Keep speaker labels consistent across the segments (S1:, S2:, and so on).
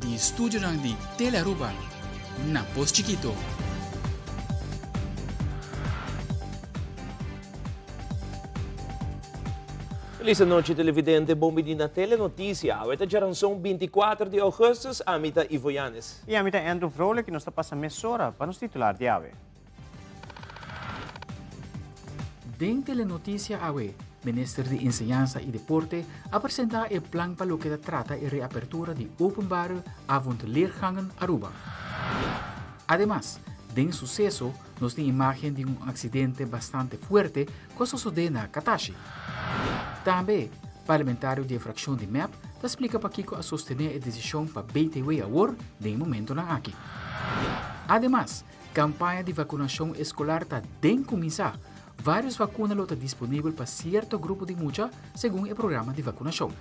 S1: di studionan di Telearuba na Pos Chikito.
S2: Feliz anochi televidente, bon bini na Telenoticia. Awe ta djaranson 24 di augustus, ami ta Ivo Yanes.
S3: Y ami ta Andrew Vrolijk y nos ta pasa mesora pa nos titular di awe.
S1: Den Telenoticia awe, Minister di Enseñansa y Deporte a presenta e plan pa loke ta trata e reapertura di Openbare Avondleergangen Aruba. Ademas, den suceso nos tin imagen di un accidente bastante fuerte cu a sosode na Katashi. Tambe, parlamentario di e fraccion di mep ta splica pakico a sostene e decision pa BTW awor den e momentonan aki. Ademas, Campaña di vacunacion escolar ta den cuminsa. Varios vacuna lo ta disponibel pa cierto grupo di mucha segun e programa di vacunacion.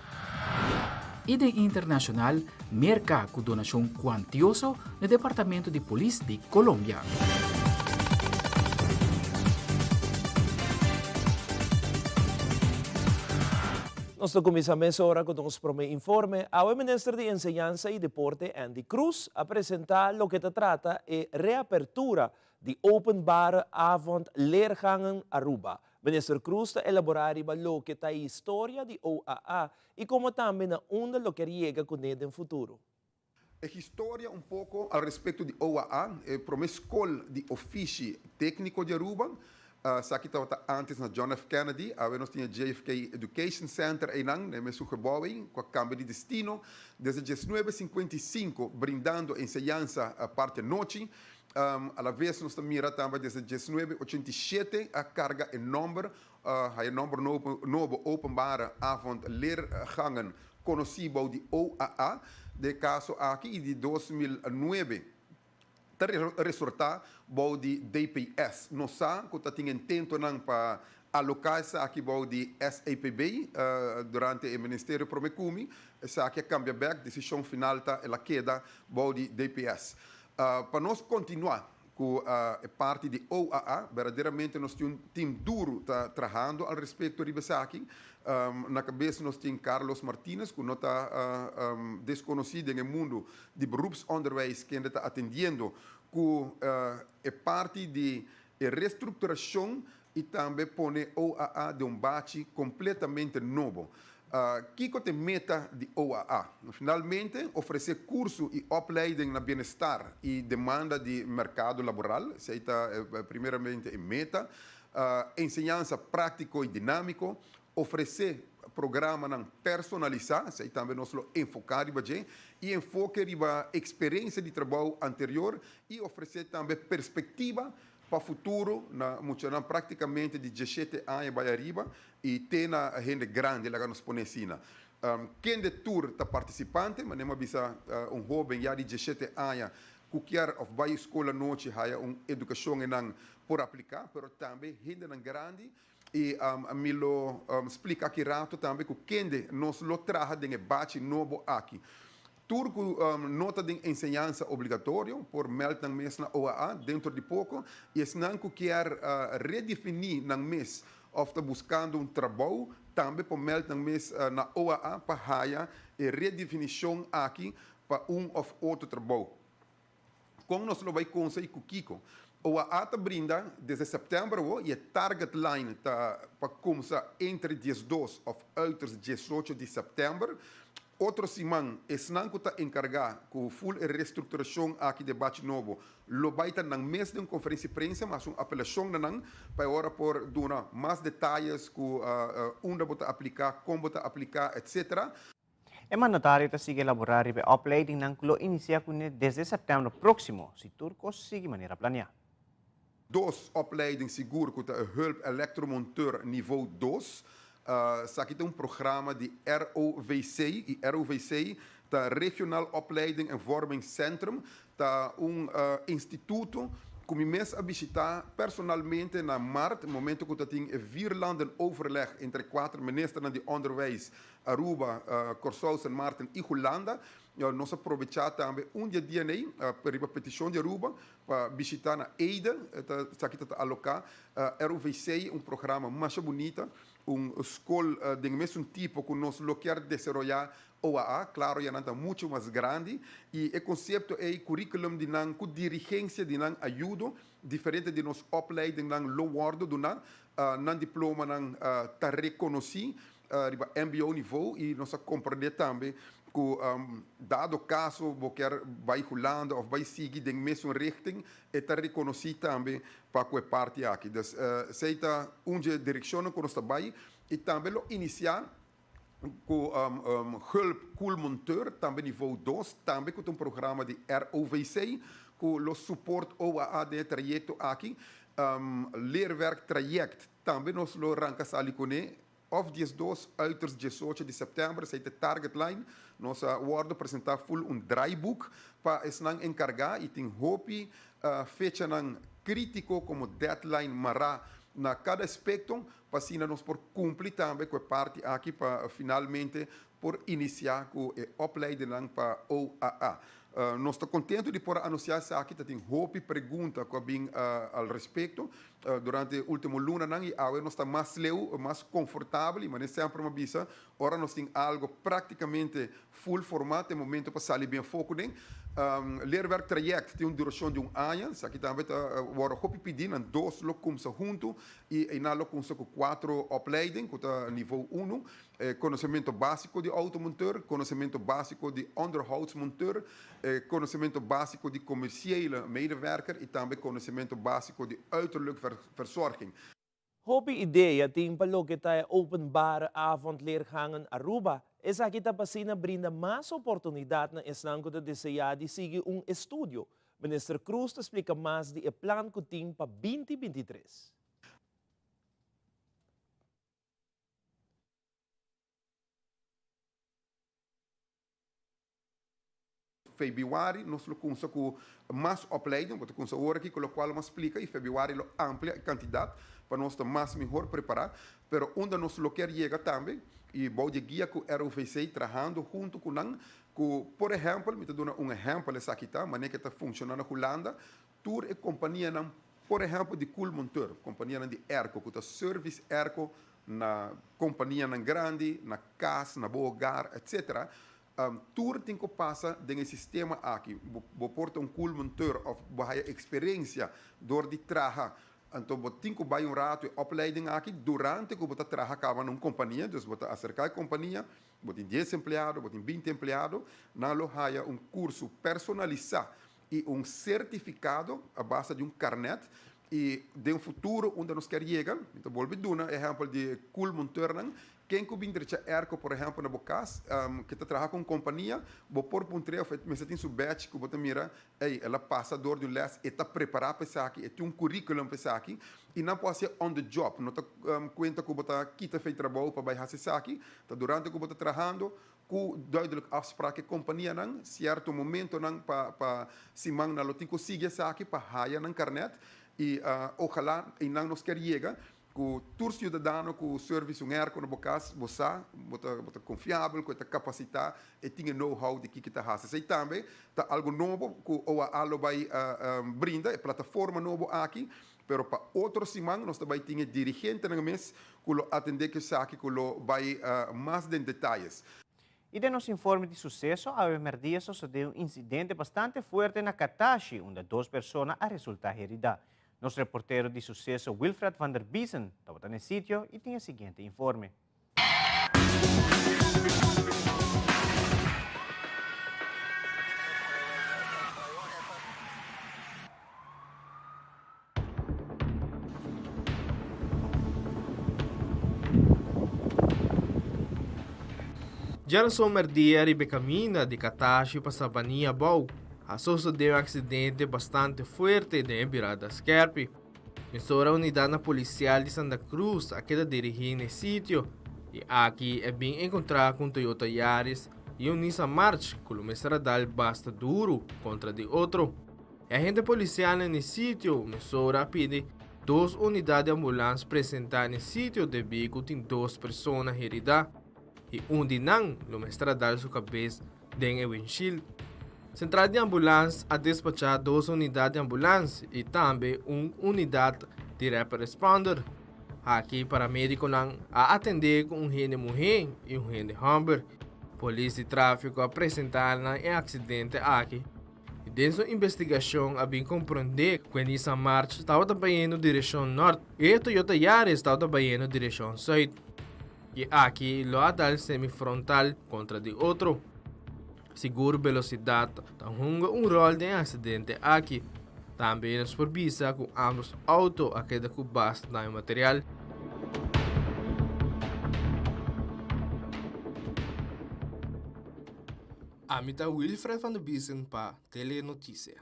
S1: Y den internacional, Merca cu donacion cuantioso na Departamento di Polis di Colombia.
S2: Nos ta cuminsa mesora cu nos prome informe. Awe Minister di Enseñansa y Deporte Andy Croes a presenta loke ta trata e reapertura di Openbare Avond Leergangen Aruba. Minister Croes ta elabora riba loke ta e historia di OAA y como tambe na unda lo kier yega cune den futuro.
S4: E historia un poco al respecto di OAA, e prome scol di ofishi tecnico di Aruba. Esaki tabata antes na John F. Kennedy, awe nos tin e JFK Education Center einan, na e mesun gebouw ei, cu a cambia di destino desde 1955, brindando enseñansa parti anochi. Alaves nos ta mira tambe desde 1987 a carga e nomber, haya nomber nobo Openbare Avond Leergangen, conoci bou di OAA, den e caso aki y di 2009 ta resorta bou di DPS. Nos sa cu ta tin intentonan pa aloca esaki bou di SAPB durante e ministerio prome cumi. Esaki a cambia bek, decision final ta el a keda bou di DPS. Pa nos continua cu e parti di OAA, berdaderamente nos tin un team duro ta trahando al respecto riba esaki. Na cabes nos tin Carlos Martinez cu no ta desconoci den e mundo di beroepsonderwijs kende ta atendiendo cu e parti di e restructuracion y tambe pone OAA den un bachi completamente nobo. Kico ta e meta di OAA? Finalmente, ofrece curso y opleiding na bienestar y demanda di mercado laboral, esey ta primeramente e meta. Enseñansa practico y dinamico, ofrece programanan personalisa, esey tambe nos lo enfoca riba dje, y enfoke riba experiencia di trabou anterior y ofrece tambe perspectiva pa futuro na muchanan practicamente di diesshete aña bay ariba y te na hende grandi, laga nos pone asina. Kende tur ta participante? Manera mi a bisa un hoben ya di diesshete aña cu kier of bay school anochi haya un educacion enan por aplica, pero tambe hendenan grandi y mi lo splica aki rato tambe cu kende nos lo traha den e bachi nobo aki. Tur cu no ta den enseñansa obligatorio por meld nan mes na OAA dentro di poco y esnan cu kier redefini nan mes of ta buscando un trabou tambe por meld nan mes na OAA pa haya e redefinicion aki pa un of otro trabou. Con nos lo bay consa y cu kico? OAA ta brinda desde september awo y e target line ta pa cumsa entre 12 of uiterst 18 di september. Otro siman esnan cu ta encarga cu full e restructuracion aki di e bachi nobo lo bay ta nan mes den un conferencia di prensa, mas un apelacion na nan pa e ora por duna mas detayes cu unda bo ta aplica, con bo ta aplica, etc.
S3: E mandatario ta sigui elaborá riba e opleidingnan ku lo inisiá kuné desde sèptèmber próksimo, si tur kos sigui manera planiá.
S4: Dos opleiding sigur ku ta e Hulp Elektromonteur Niveau dos. Esaki ta un programa di ROVC i ROVC ta Regionaal Opleiding en Vorming Centrum. Ta un instituto ku mi mes a bishitá personalmente na mart, momento ku ta tin e vierlandenoverleg entre kuater ministernan di onderwijs Aruba, Kòrsou, Sint Maarten i Hulanda. Nos a probechá tambe un di e dianan ei, riba petishon di Aruba, pa bishitá na Ede. Esaki ta ta aloká ROVC, un programa masha bunita, un skol den e mesun tipo ku nos lo kier desaroyá OAA, claro ya nan ta mucho mas grandi y e concepto ey, curriculum di nan cu dirigencia di nan ayudo diferente di nos opleidingnan lo wordo duna, nan diplomanan ta reconoci riba mbo niveau y nos a comprende tambe cu dado caso bo kier bay Hulanda of bay sigui den mesun richting e ta reconoci tambe pa cu e parti aki. Dus esey ta un dje direccionnan cu nos ta bay y tambe lo inicia cu Hulp Koelmonteur, tambe niveau dos, tambe cu ta un programa di ROVC cu lo support OAA den e trayecto aki. Leerwerk traject tambe nos lo ranca sali cune of 12 uiterst 18 di september, esey ta e target line. Nos a wordo presenta full un draaiboek pa esnan encarga y tin hopi fechanan critico como deadline mara na cada aspecto pa asina nos por cumpli tambe cu e parti aki pa finalmente por inicia cu e opleidennan pa OAA. Nos ta contento di por a anuncia esaki, ta tin hopi pregunta cu a bin al respecto durante e ultimo lunanan y awe nos ta mas leu, mas confortabel y manera semper mi a bisa, ora nos tin algo practicamente full forma ta e momento pa sali bien foco den. Leerwerk traject tin un duracion di un aña, esaki tambe ta worde hopi pidi, nan dos lo cumsa hunto y eynan lo cumsa cu cuatro opleiding cu ta niveau uno. Conocemento basico di automonteur, conocemento basico di onderhoudsmonteur, conocemento basico di comerciële medewerker y tambe conocemento basico di uiterlijk verzorging.
S2: Hopi idea tin pa loke ta e Openbare Avondleergangen Aruba. Esaki ta pa asina brinda mas oportunidad na esnan cu ta desea di sigui un estudio. Minister Croes ta splica mas di e plan cu tin pa binti 23.
S4: Februari nos lo cunsa cu mas opleiding, bo ta cunsa ora aki cu locual mas splica y februari lo amplia e cantidad pa nos ta mas mihor prepara, pero unda nos lo kier yega tambe y bou di e guia cu ROVC trahando hunto cu nan cu por ehempel, mi ta duna un ehempel esaki ta manera ke ta funciona na Hulanda, tur e companianan por ehempel di koelmonteur, companianan di airco cu ta service airco na companianan grandi, na cas, na bo hogar etc. Tur tin cu pasa den e sistema aki. Bo por ta un koelmonteur of bo haya experiencia door di traha. Anto bo tin cu bay un rato e opleiding aki durante cu bo ta traha caba na un compania. Dus bo ta acerca e compania, bo tin dies empleado, bo tin binti empleado, nan lo haya un curso personalisa y un certificado a base di un carnet. Y den futuro unda nos kier yega, mi ta bolbe duna ehempel di koelmonteurnan, ken ku bin drecha airco por ehempel na bo kas, ke ta traha ku un kompania, bo por puntr'é of e mester tin su badge ku bo ta mira, ey, el a pasa dor di un les, e ta prepará pa esaki, e tin un curriculum pa esaki, y nan por hasié on the job, no ta kuenta ku bo ta kita fei trabou pa bai hasi esaki, ta durante ku bo ta trahando, Ku duidelijk afspraak e kompanianan sierto momentonan pa pa siman nan lo tin ku sigui esaki pa haya nan karnet i ojalá einan nos kier yega ku tur siudadano ku service un airco na bo kas bo sa bo ta bo ta konfiabel ku e ta kapasitá e tin e know how di kiko e ta hasi. Esei tambe ta algu nobo ku OAA lo bai brinda e plataforma nobo aki pero pa otro siman nos ta bai tin e dirigentenan mes ku lo atendé ku esaki ku lo bai mas den detayes.
S3: I den nos informe di suseso, awe merdia sosodé un insidente bastante fuerte na Katashi, unda dos persona a resultá heridá. Nos reportero di suseso Wilfred van der Biesen tabata na e sitio i tin e siguiente informe.
S5: Djarason merdia riba e kaminda di Katashi pa Sabania Abou a sosodé un aksidente bastante fuerte den e birada skerpi. Mesora unidatnan polisial di Santa Cruz a keda dirigí na e sitio i aki e bin enkontrá ku un Toyota Yaris i un Nissan March ku lo mester a dal basta duru kontra di otro. E agente polisialnan na e sitio mesora a pidi dos unidat di ambulans presentá na e sitio debí ku tin dos persona heridá i un di nan lo mester a dal su kabes den e windshield. Sentral di ambulans a despachá dos unidat di ambulans i tambe un unidat di rapid responder. Aki paramedikonan a atendé ku un hende muhé i un hende hòmber. Polis di tráfiko a presentá nan e aksidente aki i den su investigashon a bin komprondé ku e Nissan March tabata bayendo direkshon nòrt i e Toyota Yaris tabata bayendo direkshon sùit i aki lo a dal semifrontal kontra di otro. Sigur belosidat ta hunga un ròl den e aksidente aki. Tambe nos por bisa ku ámbos outo a keda ku basta daño material. Ami ta Wilfred van der Biesen pa Telenoticia.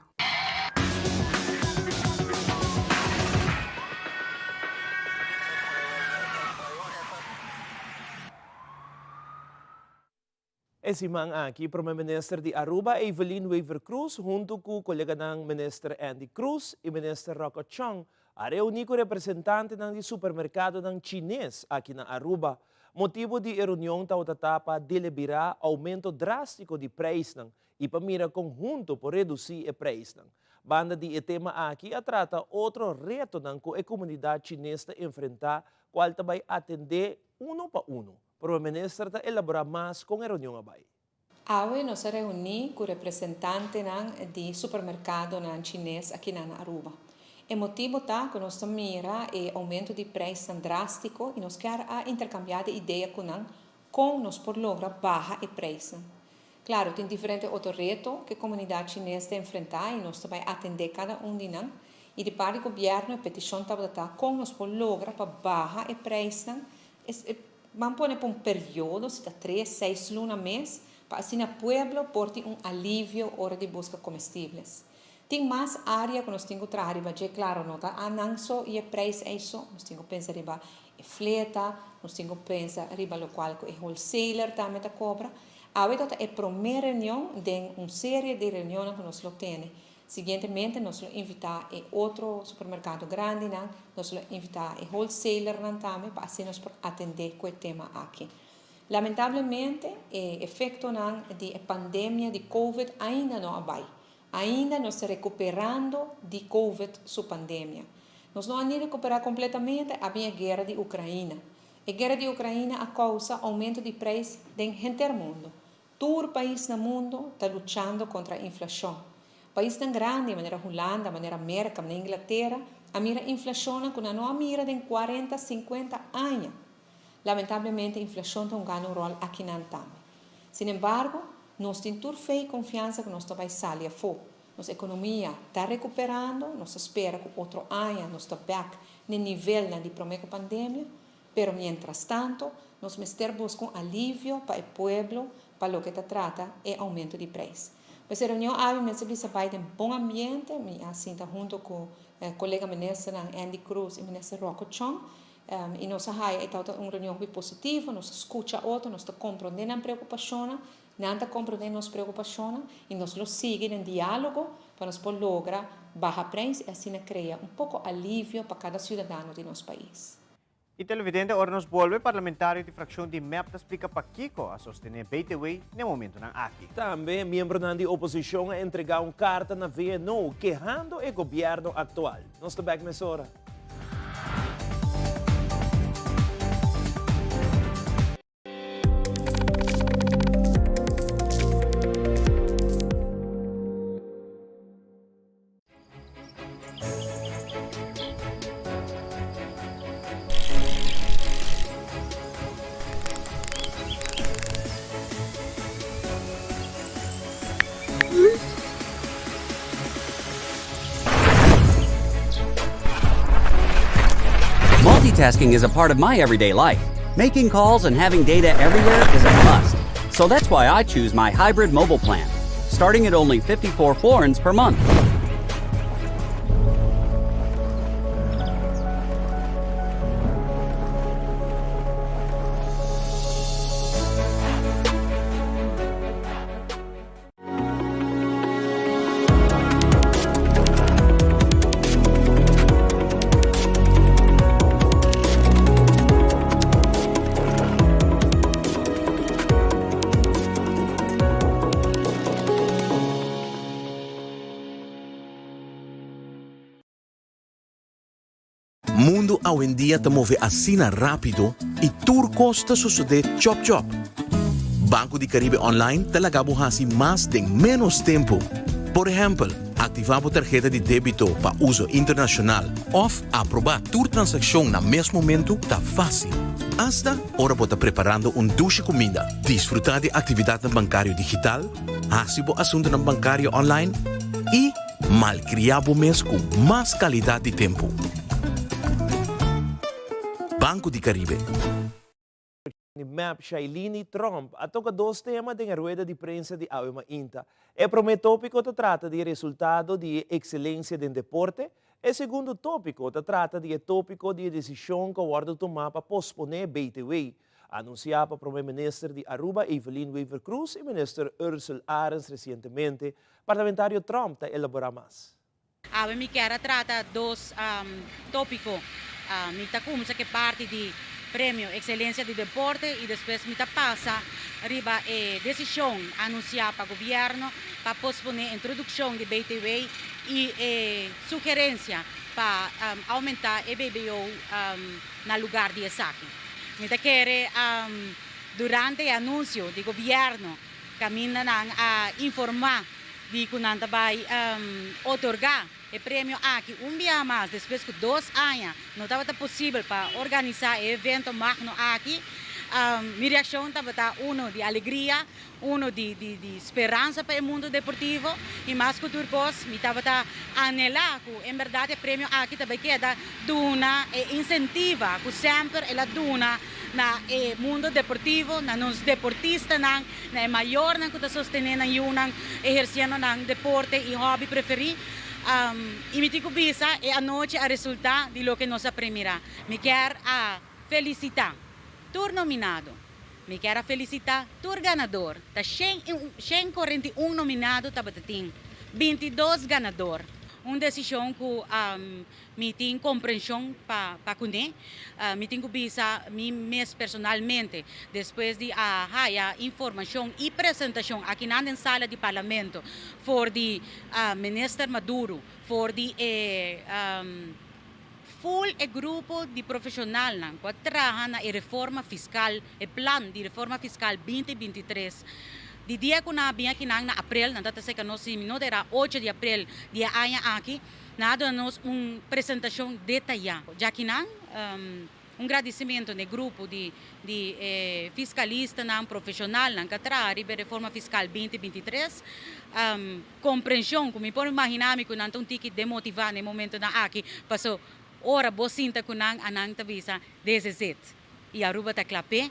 S2: E siman aki Prome Minister di Aruba Evelyn Wever-Croes hunto cu coleganan Minister Endy Croes y Minister Rocco Chong a reuni cu representantenan di supermercadonan Chines aki na Aruba. Motibo di e reunion tabata ta pa delebira aumento drastico di prijsnan y pa mira con hunto por reduci e prijsnan. Banda di e tema aki a trata otro retonan cu e comunidad Chines ta enfrenta cual ta bay atende uno pa uno. Prome Minister ta elabora mas con e reunion a bay.
S6: Awe nos a reuní ku representantenan di supermerkadonan chines akinan na Aruba. E motibu ta ku nos ta mira e oumento di preisnan drástiko i nos kier a interkambiá di idea ku nan kon nos por logra baha e preisnan. Klaro, tin diferente otro reto ku e komunidat chines ta enfrentá i nos ta bai atendé kada un di nan. I di parti gobièrnu e petishon tabata ta kon nos por logra pa baha e preisnan Es e ban pone pa un periodo, si ta tres, seis luna mes, pa asina pueblo por tin un alivio ora di buska comestibles. Tin mas area ku nos tin ku traha riba dje, klaro no ta anan so i e prijs ei so, nos tin ku pensa riba e fleta, nos tin ku pensa riba lokual ku e wholesaler tambe ta kobra. Awe ta ta e prome reunion den un serie di reunionnan ku nos lo tene. Siguientemente nos lo invitá e otro supermerkado grandinan, nos lo invitá e wholesalernan tambe pa asina nos por atendé ku e tema aki. Lamentablemente e efektonan di e pandemia di covid ainda no a bai. Ainda nos ta rekuperando di covid su pandemia. Nos no a ni rekuperá kompletamente, a bin e guera di Ukraina. E guera di Ukraina a kousa oumento di preis den henter mundu. Tur pais na mundo ta luchando contra inflacion. Paisnan grandi manera Hulanda, manera Merca, manera Inglatera a mira inflacionnan cu nan no a mira den cuarenta, cincuenta aña. Lamentablemente inflacion ta hungando un rol akinan tambe. Sin embargo, nos tin tur fe y confiansa cu nos ta bay sali afo. Nos economia ta recuperando, nos ta spera cu otro aña nos ta bek n'e nivelnan di prome cu pandemia. Pero mientras tanto, nos mester busca un alivio pa e pueblo pa loke ta trata e aumento di prijs. Pues e reunion awe mester bisa bay den bon ambiente, mi a sinta hunto cu colega ministernan Endy Croes y minister Rocco Chong y nos a haya e tabata un reunion hopi positivo, nos a scucha otro, nos ta comprende nan preocupacionnan, nan ta comprende nos preocupacionnan y nos lo sigui den dialogo pa nos por logra baha prijs y asina crea un poco alivio pa cada ciudadano di nos pais.
S3: Y televidente, ora nos bolbe, parlamentario di fraccion di mep ta splica pakico a sostene BTW n'e momentonan aki.
S2: Tambe, miembronan di oposicion a entrega un carta na VNO kehando e gobierno actual. Nos ta bek mesora.
S7: Multitasking is a part of my everyday life. Making calls and having data everywhere is a must. So that's why I choose my hybrid mobile plan, starting at only 54 florins per month.
S8: Mundu awendia ta move asina rápido i tur kos ta sosodé chòp chòp. Banco di Caribe Online ta laga bo hasi mas den menos tempo. Por ehempel, activa bo tarheta di debito pa uso internacional of aproba tur transaccion na mes momento ta facil. Hasta ora bo ta preparando un dushi cuminda, disfruta di actividadnan bancario digital, hasi bo asuntonan bancario online y malcria bo mes cu mas calidad di tempo. Banco di Caribe.
S2: Di mep Shailini Tromp a toca dos tema den e rueda di prensa di awe mainta. E prome topico ta trata di e resultado di e excelencia den deporte. E segundo topico ta trata di e topico di e decision cu a wordo tuma pa pospone BTW, anuncia pa Prome Minister di Aruba Evelyn Wever-Croes y Minister Ursell Arends recientemente. Parlamentario Tromp ta elabora mas.
S9: Awe mi kier a trata dos tópiko. Mi ta kumsa ku e parti di Premio Ekselensia di Deporte i despues mi ta pasa riba e desishon anunsiá pa gobièrnu pa posponé introdukshon di BTW i e sugerensia pa oumentá e BBO na lugar di esaki. Mi ta kere durante e anunsio di gobièrnu kaminda nan a informá di ku nan ta bai otorgá e premio aki un biaha mas despues ku dos aña no tabata posibel pa organisá e evento magno aki. Mi reakshon tabata uno di alegria, uno di di speransa pa e mundo deportivo i mas ku tur kos mi tabata anhelá ku en bèrdat e premio aki ta bai keda duna e insentiva ku semper el a duna na e mundo deportivo, na nos deportistanan. Na e mayornan ku ta sostené nan yunan ehersiendo nan deporte i hòbi preferí. I mi tin ku bisa e anochi a resultá di loke nos a premirá. Mi kier a felisitá tur nominado. Mi kier a felisitá tur ganador. Ta 141 nominado tabata tin, 22 ganador. Un desishon ku Mi tin komprenshon pa pa kuné. Mi tin ku bisa mi mes personalmente, despues di a haya informashon i presentashon akinan den sala di Parlamento for di Minister Maduro, for di e ful e grupo di profeshonalnan ku a traha na e reforma fiskal, e plan di reforma fiskal 2023, di dia ku nan a bin akinan na aprel, nan ta ta seka nos si mi no ta era 8 di aprel di e aña aki, Nan a duna nos un presentashon detayá. Djakinan, un gradisimentu na e grupo di di e fiskalistanan, profeshonalnan ku a traha riba e reforma fiskal 2023. Komprenshon ku mi por imaginá mi ku nan ta un tiki demotivá na e momentunan aki, paso ora bo sinta ku nan a nan ta bisa this is it i Aruba ta kla p'e.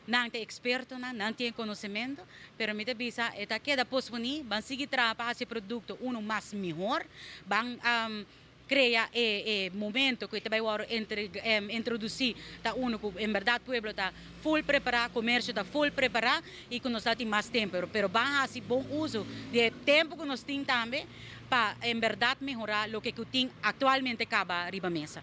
S9: Nan ta ekspertonan, nan tin e konosementu, pero mi ta bisa e ta keda posponí, ban sigui traha pa hasi e produkto unu mas mihor, ban krea e e momento ku e ta bai wòrdu introdusí ta unu ku en bèrdat pueblo ta ful prepará, komersio ta ful prepará i ku nos ta tin mas tempu, pero ban hasi bon uso di e tempu ku nos tin tambe pa en bèrdat mehorá loke ku tin aktualmente kaba riba mesa.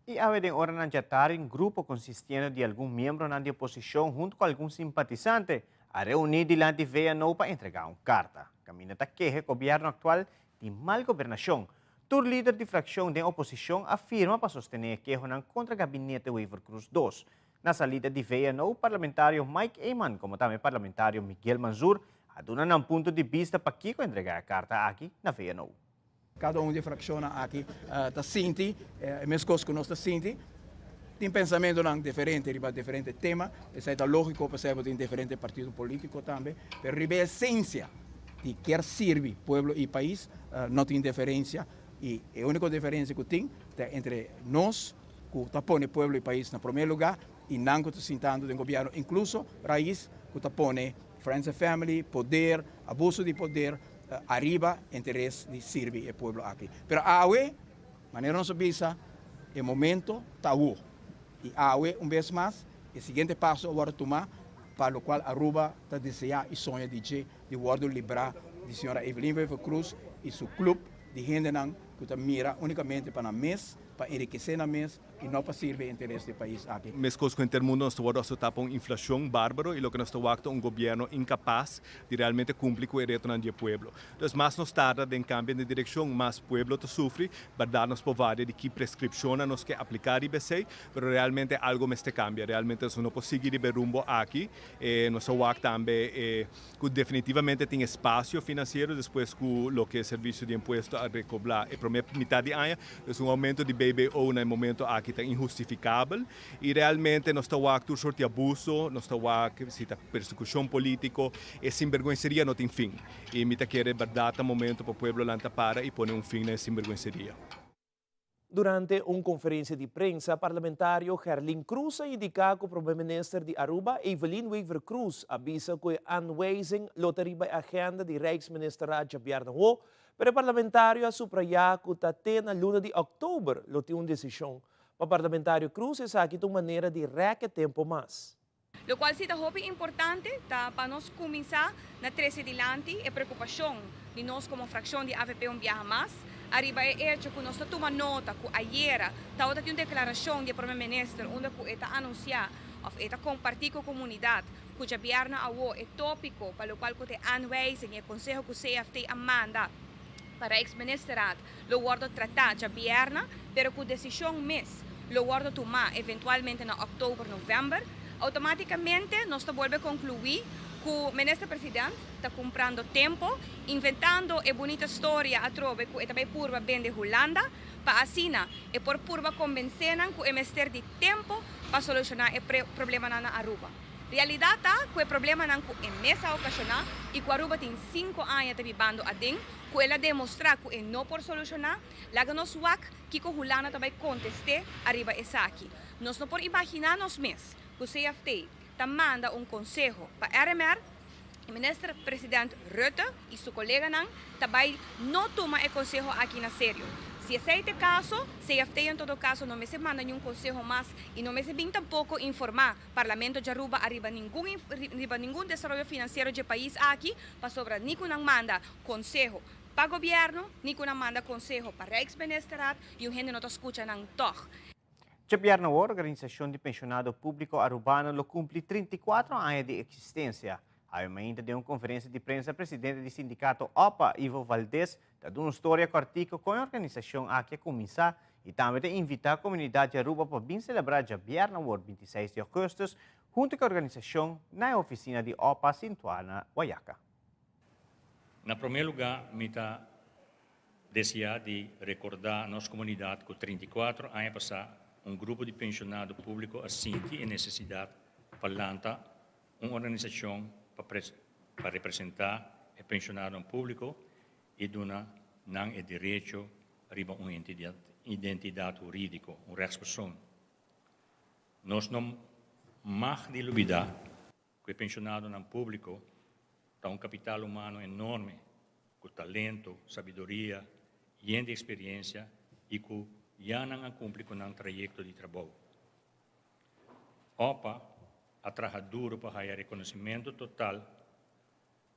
S3: I awe den oranan djatardi un grupo konsistiendo di algun miembronan di oposishon huntu ku algun simpatisante a reuní dilanti VNO pa entregá un karta. Kaminda ta keha e gobièrnu aktual di mal gobernashon. Tur lider di frakshon den oposishon a firma pa sostené e kehonan kontra gabinete Wever-Croes dos. Na salida di VNO, parlamentario Mike Eman komo tambe parlamentario Miguel Mansur a duna nan punto di bista pakiko entregá e karta aki na VNO.
S10: Kada un di e frakshonnan aki ta sinti e meskos ku nos ta sinti. Tin pensamentunan diferente riba diferente tema. Esei ta lógiko pasobra bo tin diferente partido polítiko tambe. Pero riba e esensia di kier sirbi pueblo i pais no tin diferensia. I e úniko diferensia ku tin ta entre nos ku ta pone pueblo i pais na promé lugá i nan ku ta sintando den gobièrnu, inkluso Raiz ku ta pone friends and family, poder, abuso di poder. Ariba interes di sirbi e pueblo aki. Pero awe, manera nos a bisa, e momento ta awo. Y awe, un bes mas, e siguiente paso a wordo tuma pa locual Aruba ta desea y soña di dje, di wordo libra di señora Evelyn Wever Croes y su club di hendenan cu ta mira unicamente pa nan mes. pa enrikesé nan mes i no pa sirbi e interes di e pais aki.
S11: Meskos ku henter mundu nos ta wòrdu asotá pa un inflashon bárbaro i loke nos ta wak ta un gobièrnu inkapas di realmente kumpli ku e retonan di e pueblo. Dus mas nos tarda den kambia di direkshon, mas pueblo ta sufri. Bèrdat nos por varia di ki preskripshonnan nos ke apliká riba esei, pero realmente algu mester kambia. Realmente nos no por sigui riba e rumbo aki. Nos a wak tambe ku definitivamente tin espasio finansiero despues ku loke Servisio di Impuesto a rekoblá e promé mitad di aña. Dus un oumento di BBO na e momento aki ta inhustifikabel i realmente nos ta wak tur sort di abuso, nos ta wak si ta persekushon polítiko, e sinberguenseria no tin fin. I mi ta kere bèrdat ta momento pa pueblo lanta para i pone un fin na e sinberguenseria.
S2: Durante un conferencia di prensa, parlamentario Gerlin Croes a indica cu Prome Minister di Aruba, Evelyn Wever-Croes, a bisa cu e aanwijzing lo ta riba e agenda di Rijksministerraad djabièrnè ho, pero e parlamentario a subraya cu ta te na luna di october lo tin un decision. Pa parlamentario Croes esaki ta un manera di rek e tempo mas.
S12: Lokual si ta hopi importante ta pa nos kuminsá na trese dilanti e preokupashon di nos komo frakshon di avp un biaha mas ariba e echo ku nos ta tuma nota ku ayera tabata tin un deklarashon di e Prome Minister unda ku e ta anunsiá òf e ta kompartí ku komunidat ku djabièrnè awo e tópiko pa lokual ku ta e aanwijzing i e konseho ku CFT a manda pa Rijksministerraad lo wòrdu tratá djabièrnè, pero ku desishon mes lo wòrdu tumá eventualmente na òktober, novèmber. Outomátikamente nos ta bolbe konkluí ku Minister President ta kumprando tempu, inventando e bunita storia atrobe ku e ta bai purba bende Hulanda, pa asina e por purba kombensé nan ku e mester di tempu pa solushoná e problemanan na Aruba. Realidat ta ku e problemanan ku e mes a okashoná i ku Aruba tin sinku aña ta bibando aden, ku el a demostrá ku e no por solushoná, laga nos wak kiko Hulanda ta bai kontest'é ariba esaki. Nos no por imaginá nos mes ku CFT ta manda un konseho pa RMR i Minister President Rutte i su koleganan ta bai no tuma e konseho aki na serio. Si esei ta e kaso, CFT en todo kaso no mester manda niun konseho mas i no mester bin tampoko informá Parlamento djaruba ariba ningun riba ningun desaroyo finansiero dje pais aki, pasobra ni ku nan manda konseho pa gobièrnu, ni ku nan manda konseho pa Rijksministerraad i un hende no ta skucha nan tòg.
S3: Djabièrnè awor Organisashon di Penshonado Públiko Arubano lo kumpli 34 aña di eksistensia. Awe mainta den un konferensia di prensa presidente di sindikato opa, Ivo Valdez, ta duna un storia kòrtiku kon e organisashon aki a kuminsá i tambe ta invitá komunidat di Aruba pa bin selebrá djabièrnè awor 26 di ògùstùs huntu ku e organisashon na e ofisina di opa sintuá na Wayaca.
S13: Na promé lugá mi ta deseá di rekordá nos komunidat ku 34 aña pasá un grupo di penshonado públiko a sinti e nesesidat pa lanta un organisashon pa pa representá e penshonadonan públiko i duna nan e derecho riba un identidat hurídiko, un rechtspersoon. Nos no mag di lubidá ku e penshonadonan públiko ta un kapital humano enorme ku talento, sabiduria, yen di eksperiensia i ku ya nan a kumpli ku nan trayekto di trabou. Opa a traha duro pa haya reconocimento total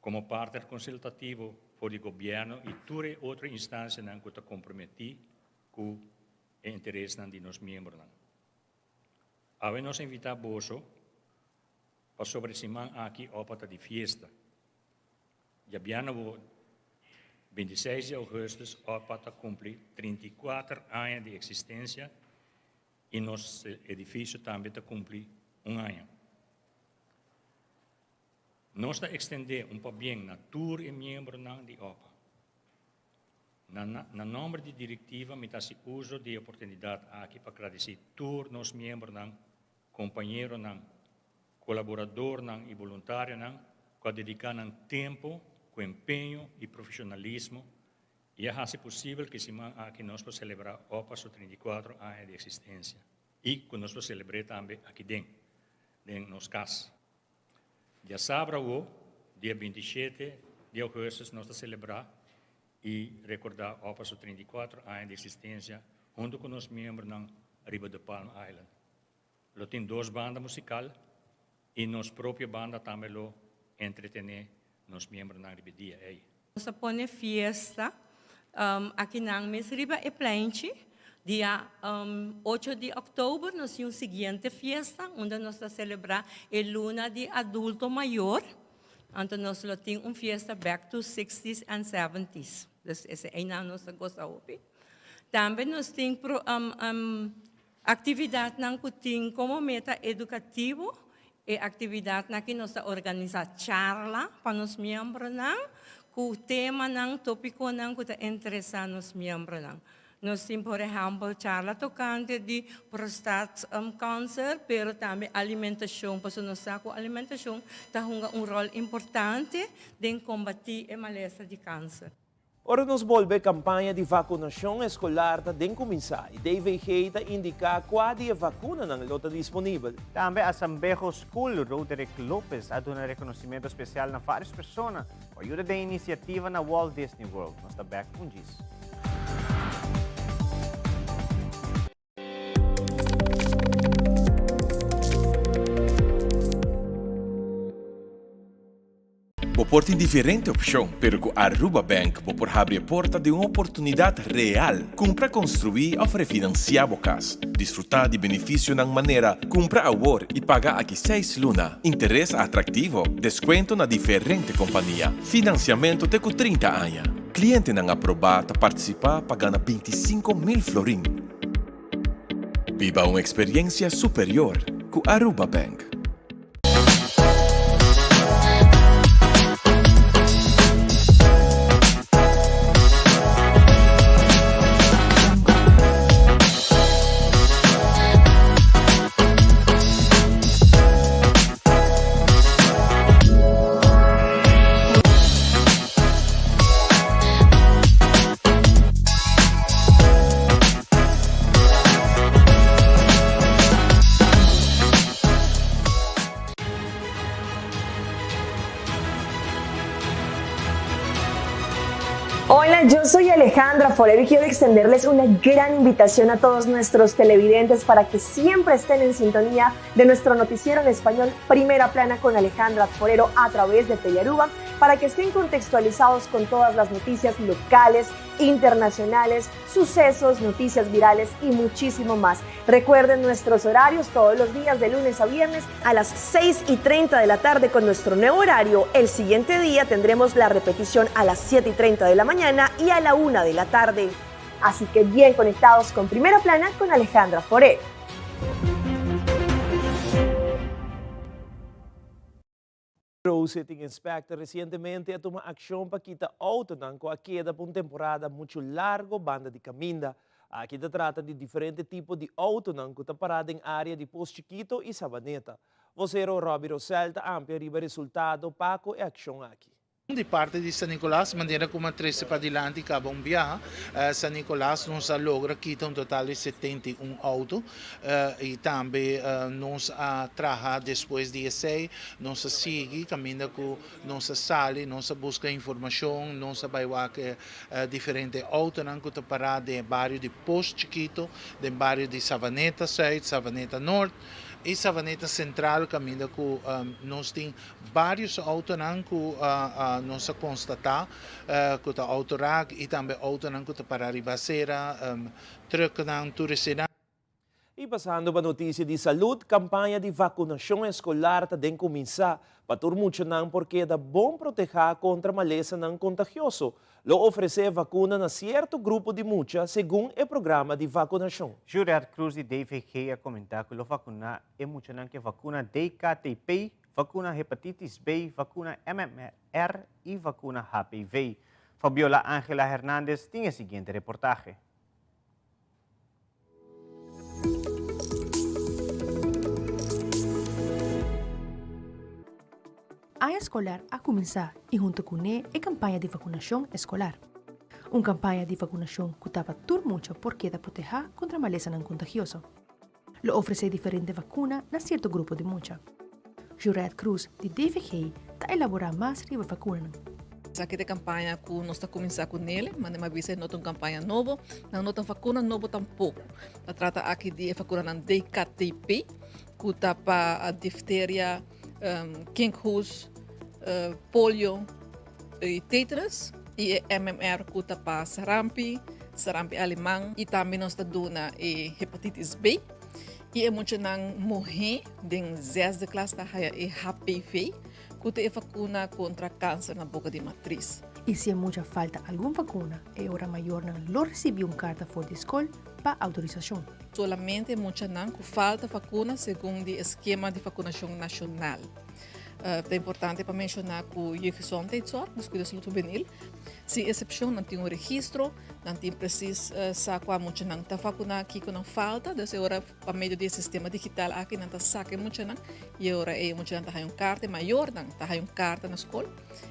S13: como partner consultativo for di gobierno y tur e otro instancianan cu ta comprometi cu e interesnan di nos miembronan. Awe nos a invita boso pasobra e siman aki opa ta di fiesta. Djabièrnè bo 26 di augustus opa ta cumpli 34 aña di existencia i nos edifisio tambe ta kumpli un aña. Nos ta ekstendé un pabien na tur e miembronan di opa. Na na nòmber di direktiva mi ta hasi uso di e oportunidat aki pa gradisí tur nos miembronan, kompañeronan, kolaboradornan i boluntarionan ku a dediká nan tempu ku empeño i profeshonalismo I a hasi posibel ku e siman aki nos por selebrá Opa su 34 aña di eksistensia i ku nos por selebr'é tambe aki den, den nos kas. Diasabra awo, dia 27 di ougùstùs nos ta selebrá i rekordá Opa su 34 aña di eksistensia huntu ku nos miembronan riba De Palm Island. Lo tin dos banda musikal i nos propio banda tambe lo entretené nos miembronan riba e dia ei.
S14: Nos a pone fiesta akinan mes riba e pleinchi. Dia 8 di òktober nos tin un siguiente fiesta unda nos ta selebrá e luna di adulto mayor. Anto nos lo tin un fiesta back to sixties and seventies. Dus esei einan nos ta gosa hopi. Tambe nos tin Aktividatnan ku tin komo meta edukativo, E aktividatnan aki nos ta organisá charla pa nos miembronan ku temanan, topikonan ku ta interesá nos miembronan. Nos tin por ehèmpel charla tokante di prostat kanser, pero tambe alimentashon, pasobra nos sa ku alimentashon ta hunga un ròl importante den kombatí e malesa di kanser.
S2: Ora nos bolbe kampaña di vakunashon eskolar ta den kuminsá i DVG ta indiká kua di e vakunanan lo ta disponibel.
S3: Tambe Asambeho School Roderick Lopez a duna rekonosimento spesial na vários persona ku a yuda den inisiativa na Walt Disney World. Nos ta bèk un djis.
S8: Bo por tin diferente opcion, pero cu Aruba Bank bo por habri e porta di un oportunidad real. Cumpra, construi of refinancia bo cas. Disfruta di beneficionan manera cumpra awor y paga aki seis luna, interes atractivo, descuento na diferente compania, financiamento te cu 30 aña. Clientenan aproba ta participa pa gana 25,000 florin. Biba un experiencia superior cu Aruba Bank.
S15: Hola, yo soy Alejandra Forero y quiero extenderles una gran invitación a todos nuestros televidentes para que siempre estén en sintonía de nuestro noticiero en español Primera Plana con Alejandra Forero a través de Telearuba para que estén contextualizados con todas las noticias locales, internacionales, sucesos, noticias virales y muchísimo más. Recuerden nuestros horarios todos los días de lunes a viernes a las 6 y 30 de la tarde con nuestro nuevo horario. El siguiente día tendremos la repetición a las 7 y 30 de la mañana y a la 1 de la tarde. Así que bien conectados con Primera Plana con Alejandra Foré.
S2: Road Sitting Inspector resientemente a tuma akshon pa kita outonan ku a keda pa un temporada muchu largo banda di kaminda. Aki ta trata di diferente tipo di outonan ku ta pará den área di Pos Chikito i Sabaneta. Vosero Robbie Rosell ta amplia riba e resultado pa ku e akshon aki.
S16: Di parti di San Nicolas, manera cu a trece padilanti caba un biaha, San Nicolas nos a logra kita un total di 71 auto y tambe nos a traha despues di esey, nos a sigui caminda cu nos a sali, nos a busca informacion, nos a bay wak diferente autonan cu ta para den e bario di Pos Chikito, den bario di Savaneta Zuid, Savaneta Noord y Savaneta Central caminda cu nos tin Varios autonan cu nos a constata cu ta autoraak y tambe autonan cu ta para riba acera, trucknan, tur esena.
S2: Y pasando pa noticia di salud, campaña di vacunacion escolar ta den cuminsa pa tur muchanan por keda bon proteha contra malesanan contagioso. Lo ofrece e vacuna na cierto grupo di mucha segun e programa di vacunacion.
S3: Jurert Cruz di DVG a comenta cu lo vacuna e muchanan cu e vacuna DKTP, vacuna hepatitis B, vacuna MMR y vacuna HPV. Fabiola Angela Hernandez tin e siguiente reportahe.
S17: Aña eskolar a kuminsá i huntu kuné e kampaña di vakunashon eskolar. Un kampaña di vakunashon ku ta pa tur mucha por keda protehá kontra malesanan kontagioso. Lo ofresé diferente vakuna na sierto grupo di mucha. Jurette Cruz di DVG ta elaborá mas riba vakunanan.
S18: Esaki ta e kampaña ku nos ta kuminsá ku nele, mane mi a bisa e no ta un kampaña nobo, nan no ta vakuna nobo tampoko. Ta trata aki di e vakunanan DKTP ku ta pa difteria, kinkhoes, polio i tetanus i e MMR ku ta pa sarampi, sarampi aleman i tambe nos ta duna e hepatitis B. I e muchanan muhé den zesde klas ta haya e HPV, ku ta e vakuna kontra kanser na boka di matris.
S17: I si e mucha falta algun vakuna, e ora mayornan lo risibí un karta for di skol pa outorisashon.
S18: Solamente muchanan ku falta vakuna segun di e skema di vakunashon nashonal. Ta importante pa menshoná ku Jeugdgezondheidszorg, dus Kuido Salud Hubenil, sin esepshon nan tin un registro, nan tin presis sa kua muchanan ta vakuná, kiko nan falta. Dus e ora pa medio di e sistema digital aki nan ta saka e muchanan i e ora ei e muchanan ta haña un karta, e mayornan ta haña un karta na skol.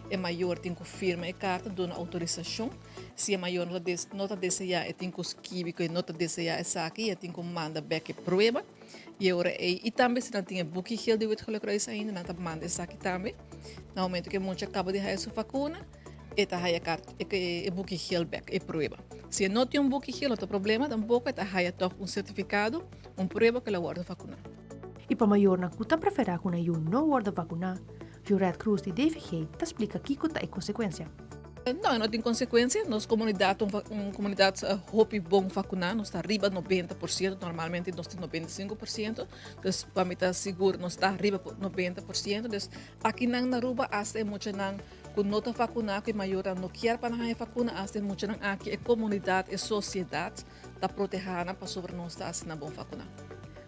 S18: E mayor tin ku firma e karta, duna outorisashon. Si e mayor no ta deseá e tin ku skibi ku e no ta deseá esaki i e tin ku manda bèk e prueba. I e ora ei, i tambe si nan tin e buki geel di Wit Gele Kruis ainda, nan ta manda esaki tambe. Na momento ku e mucha kaba di haya su vakuna, e ta haya kart, e buki geel bèk, e prueba. Si e no tin un buki geel, no ta problema tampoko, e ta haya tòg un sertifikado, un prueba ku el a wòrdu vakuná.
S17: I pa mayornan ku ta preferá ku nan yu no wòrdu vakuná, Jurette Cruz di DVG ta splika kiko ta e konsekuensia.
S18: No, e no tin konsekuensia. Nos komunidat ta un komunidat hopi bon vakuná. Nos ta riba 90%, normalmente nos tin 95%. Dus pa mi ta sigur nos ta riba 90%. Dus akinan na Aruba asta e muchanan ku no ta vakuná, ku e mayornan no kier pa nan haña vakuna, asta e muchanan aki e komunidat, e sosiedat ta protehá nan pasobra nos ta asina bon vakuná.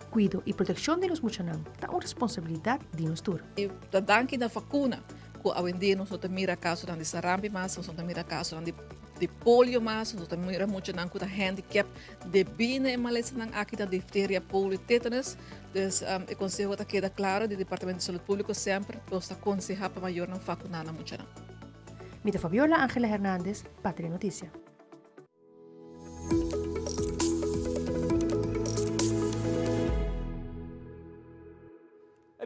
S17: Kuido i protekshon di nos muchanan ta un responsabilidat di nos tur.
S18: Ta danki na vakuna ku awendia nos no ta mira kasonan di sarampi mas, nos no ta mira kasonan di di polio mas, nos no ta mira muchanan ku ta handicap debí na e malesanan aki ta difteria, polio, tetanus. Dus e konseho ta keda klaro di Departamento di Salud Públiko semper nos ta konsehá pa mayornan vakuná nan muchanan.
S17: Mi ta Fabiola Angela Hernandez pa Telenoticia.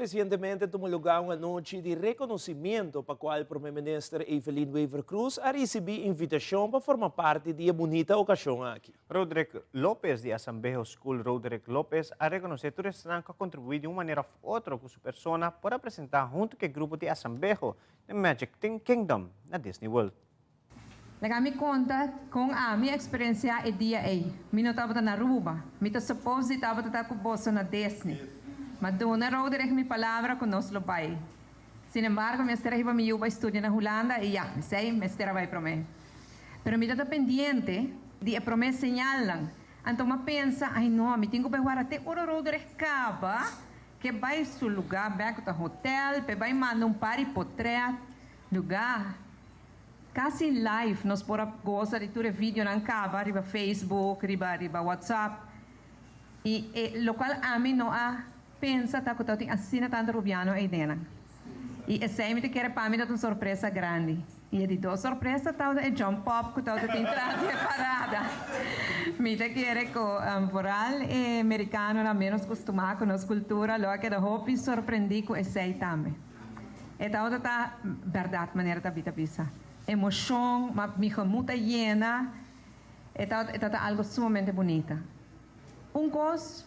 S2: Recientemente tuma lugar un anochi di reconocimiento pa cual Prome Minister Evelyn Wever-Croes a ricibi invitacion pa forma parti di e bunita ocasion aki.
S3: Roderick Lopez di Asambeho School Roderick Lopez a reconoce tur esnan cu a contribui di un manera of otro cu su persona por a presenta hunto cu e grupo di Asambeho den Magic Kingdom na Disney World.
S19: Laga mi konta kon ami a eksperensiá e dia ei. Mi no tabata na Aruba. Mi ta suppose di tabata ta ku boso na Disney. Ma duna Roderich mi palabra ku nos lo bai. Sin embargo, mester a hiba mi yu bai studia na Hulanda i ya, esei mester a bai promé. Pero mi ta ta pendiente di e promé señalnan. Anto m'a pensa, ai no, mi tin ku bai wara te ora Roderich kaba ke bai su lugá bèk ku ta hotel p'e bai manda un par di potrèt. Lugá. Casi live nos por a goza di tur e videonan caba riba Facebook, riba riba WhatsApp. Y e locual ami no a pensa ta cu tabatin asina tanto Rubiano eydenan. Y esey mi ta kere pa mi ta un sorpresa grandi. Y e di dos sorpresa tabata e jump up cu tabata tin tras di e parada. Mi ta kere cu vooral e Mericanonan menos custuma cu nos cultura lo a keda hopi sorprendi cu esey tambe. E tabata ta bèrdat manera David a bisa. Emoshon, ma mi gemut a yena. E tabata e tabata algo sumamente bunita. Un kos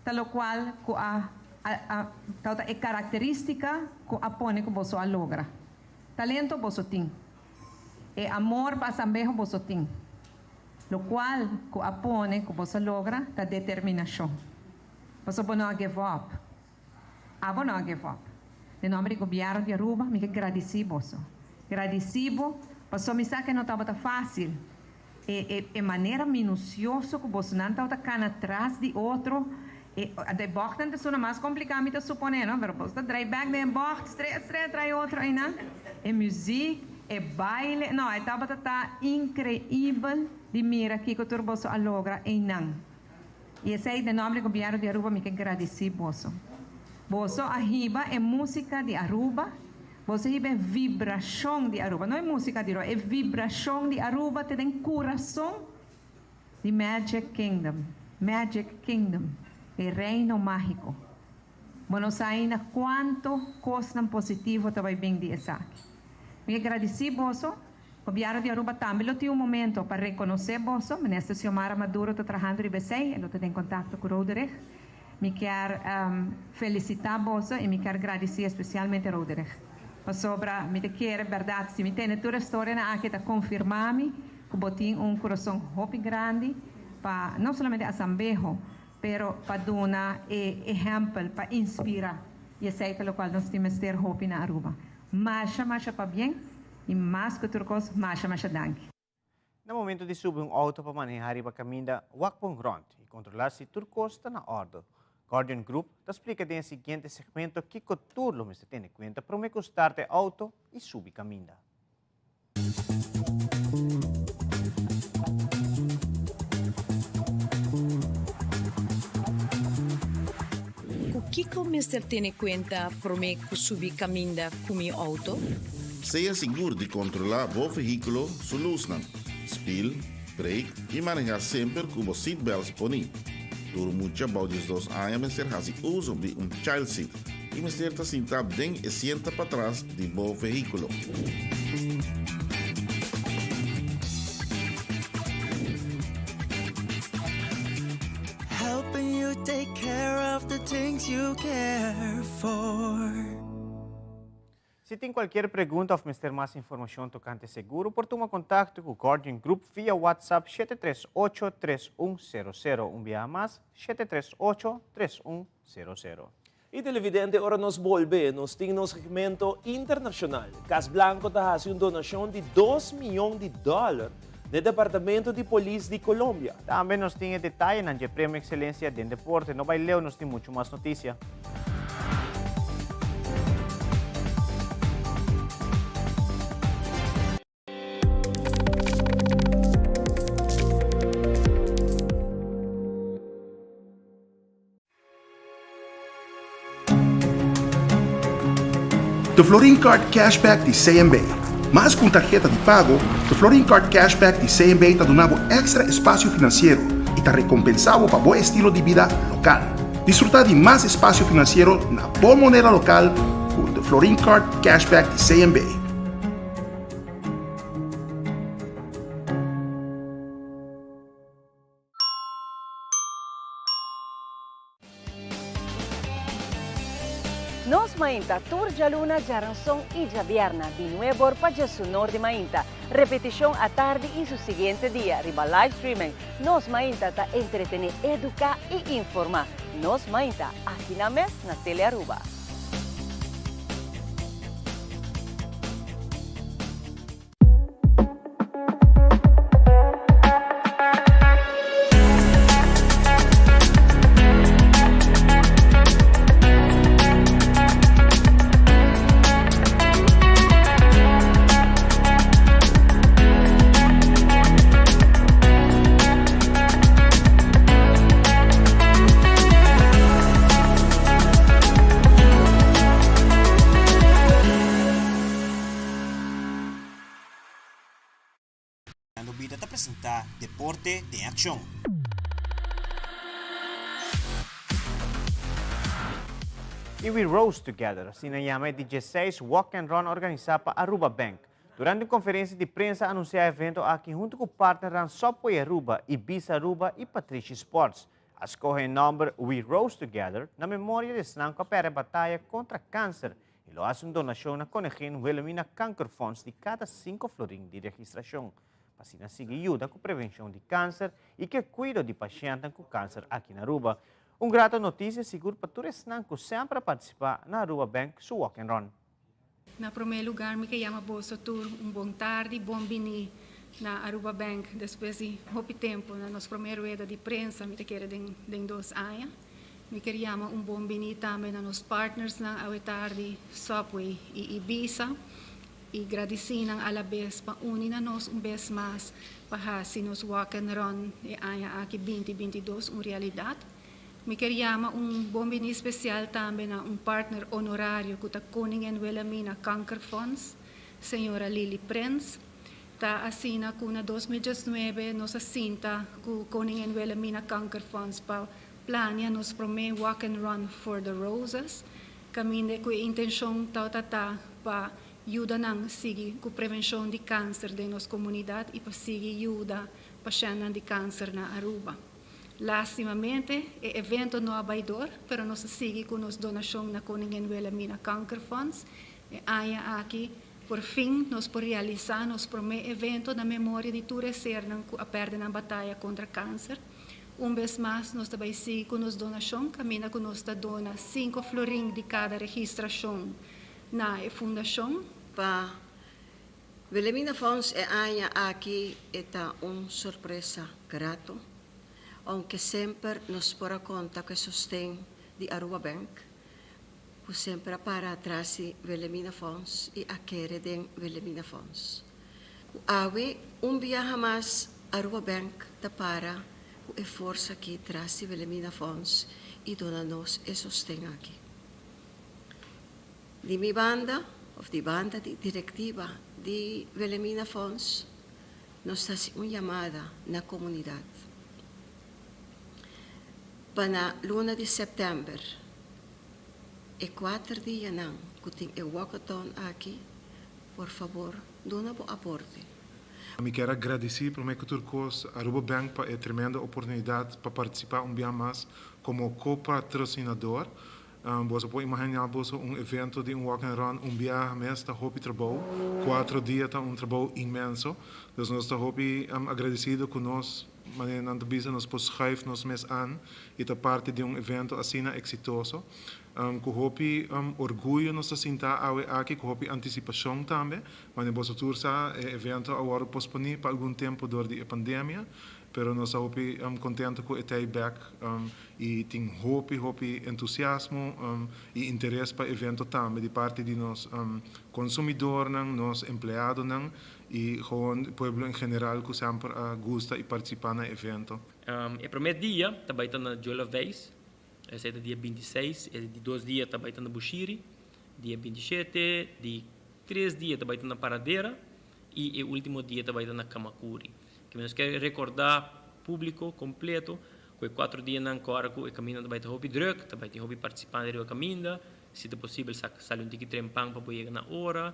S19: ta lokual ku a a tabata e karakterístika ku a pone ku boso a logra. Talento boso tin. E amor pa asambeho boso tin. Lokual ku a pone ku boso a logra ta determinashon. Pasobra bo no a give up. Abo no a give up. Den nomber di Gobierno di Aruba mi ke gradisi boso. Gradisi bo paso mi sa ke no tabata facil. E e e manera minucioso ku bosonan tabata kana tras di otro, e de bochtnan ta suna mas complica mi ta supone no, pero boso ta draai bek den e bocht, straight straight trai otro einan. E muziek, e baile, no e tabata ta increibel di mira kiko tur boso a logra einan. I esei den nomber di Gobierno di Aruba mi ke gradisi boso. Boso a hiba e musica di Aruba, boso a hiba e vibracion di Aruba, no e musica di Aruba, e vibracion di Aruba te den curason di Magic Kingdom, Magic Kingdom, e reino magico. Bo no sa ainda cuanto cosnan positivo ta bay bin di esaki. Mi ke gradisi boso. Gobièrnu di Aruba tambe lo tin un momento pa rekonosé boso. Minister Xiomara Maduro ta trahando riba esei, e lo ta den kontakto ku Roderich. Mi kier felisitá boso i mi kier gradisí espesialmente Roderich. Pasobra mi ta kere bèrdat, si mi tende tur e storianan aki ta konfirmá mi. ku bo tin un kurason hopi grandi pa no solamente Asambeho, pero pa duna e ehèmpel, pa inspirá. I esei ta lokual nos tin mester hopi na Aruba. Masha masha pabien i mas ku tur kos masha masha danki.
S3: Na momento di subi un auto pa maneha riba caminda, wak bon rond y controla si tur cos ta na ordo. Guardian Group ta splica den e siguiente segmento kico tur lo mester tene cuenta prome cu start e auto y subi caminda.
S20: Cu kico mester tene cuenta prome cu subi caminda cu mi auto?
S21: Sea sigur di kontrolá bo vehíkulo su lusnan, spil, brake i manehá semper ku bo seatbelts poní. Tur mucha bou 12 aña mester hasi uso di un child seat i mester ta sintá den e sienta patras di bo vehíkulo.
S22: Helping you take care of the things you care for.
S3: Si tin cualkier pregunta of mester mas informacion tocante seguro por tuma contacto cu Guardian Group via WhatsApp 738 3100. Un biaha mas, 738 3100.
S2: Y televidente ora nos bolbe nos tin nos segmento internacional. Cas Blanco ta haci un donacion di dos miyon di dollar n'e Departamento di Polis di Colombia.
S3: Tambe nos tin e detayenan dje Premio Excelencia den Deporte. No bay leu nos tin mucho mas noticia.
S23: The Florin Card Cashback di CMB. Mas ku un tarheta di pago, The Florin Card Cashback di CMB ta duna bo èkstra espasio finansiero i ta rekompensá bo pa bo estilo di bida lokal. Disfrutá di mas espasio finansiero na bo moneda lokal ku The Florin Card Cashback di CMB.
S24: Nos Mainta tur djaluna, djaranson i djabierna di nuebor pa djesunor di mainta. Repetishon atardi i su siguiente dia riba live streaming. Nos Mainta ta entretene, eduka i informa. Nos Mainta, aki na mes na Telearuba.
S25: Dando Bida ta presenta Deporte den Accion.
S3: Y We Rose Together, asina yama e di dieseis Walk and Run organisa pa Aruba Bank. Durante un conferencia di prensa a anuncia e evento aki hunto cu partnernan Subway Aruba, Ibis Aruba y Patrishi Sports. A scoge e nomber We Rose Together na memoria di esnan cu a perde bataya contra cancer I lo hasi un donashon na Koningin Wilhelmina Kankerfonds di kada sinku florin di registrashon, pa asina sigui yuda ku prevenshon di kanser i ku e kuido di pashèntnan ku kanser aki na Aruba. Un grato notisia sigur pa tur esnan ku semper a partisipá na Aruba Bank su Walk and Run.
S26: Na promé lugar mi ke yama boso tur un bon tardi, bon bini na Aruba Bank despues di hopi tempu na nos promé rueda di prensa mi ta kere den den dos aña. Mi ker yama un bon bini tambe na nos partnersnan awe tardi, Subway i Ibiza, i gradisí nan alabes pa uni na nos un bes mas pa hasi nos Walk and Run e aña aki binti 22 un realidat. Mi ker yama un bon bini spesial tambe na un partner honorario ku ta Koningin Wilhelmina Kankerfonds, señora Lily Prins. Ta asina ku na 2019 nos a sinta ku Koningin Wilhelmina Kankerfonds pa Plania nos promé Walk and Run for the Roses, kaminda ku e intenshon tabata ta pa yuda nan sigui ku prevenshon di kanser den nos komunidat i pa sigui yuda pashèntnan di kanser na Aruba. Lástimamente e evento no a bai dor, pero nos a sigui ku nos donashon na Koningin Wilhelmina Kankerfonds. E aña aki. Por fin nos por realisa nos prome evento na memoria di tur e sernan cu a perde nan bataya contra cancer. Un bes mas nos ta bay sigui cu nos donacion caminda cu nos ta dona cinco florin di cada registracion na e fundacion.
S1: Pa Wilhelmina Fonds e aña aki e ta un sorpresa grato, aunke semper nos por a konta ku e sosten di Aruba Bank, ku semper a para atras di Wilhelmina Fonds i a kere den Wilhelmina Fonds. Ku awe un biaha mas Aruba Bank ta para ku e forsa aki tras di Wilhelmina Fonds i duna nos e sosten aki. Di mi banda, of di banda di direktiva di Wilhelmina Fonds, nos ta hasi un yamada na komunidat pa na luna di sèptèmber, e kuater dianan ku tin e walkathon aki, por fabor duna bo aporte.
S4: Mi kier a gradisí promé ku tur kos Aruba Bank pa e tremendo oportunidat pa partisipá un bia mas komo ko-patrosinador. Boso por imaginá boso un evento di un walk and run un biaha mes ta hopi trabou, cuatro dia ta un trabou inmenso. Dus nos ta hopi agradecido cu nos, manera nan ta bisa, nos por schuif nos mes an y ta parti di un evento asina exitoso. Cu hopi orguyo nos ta sinta awe aki, cu hopi anticipacion tambe. Manera boso tur sa, e evento a wordo posponi pa algun tempo door di e pandemia, pero nos ta hopi contento cu e ta bek. Y tin hopi hopi entusiasmo y interes pa evento tambe di parti di nos consumidornan, nos empleadonan y gewoon pueblo en general cu semper a gusta y participa na evento.
S5: E prome dia ta bay ta na Jola Veis, esey ta dia 26, e di dos dia ta bay ta na Bushiri, dia 27, di tres dia ta bay ta na Paradera y e ultimo dia ta bay ta na Camacuri. Kimen nos kier recorda publico completo Ku e kuatro dianan ku ora ku e kaminda ta bai ta hopi drùk, ta bai tin hopi partisipante riba kaminda, si ta posibel sa sali un tiki trempan pa bo yega na ora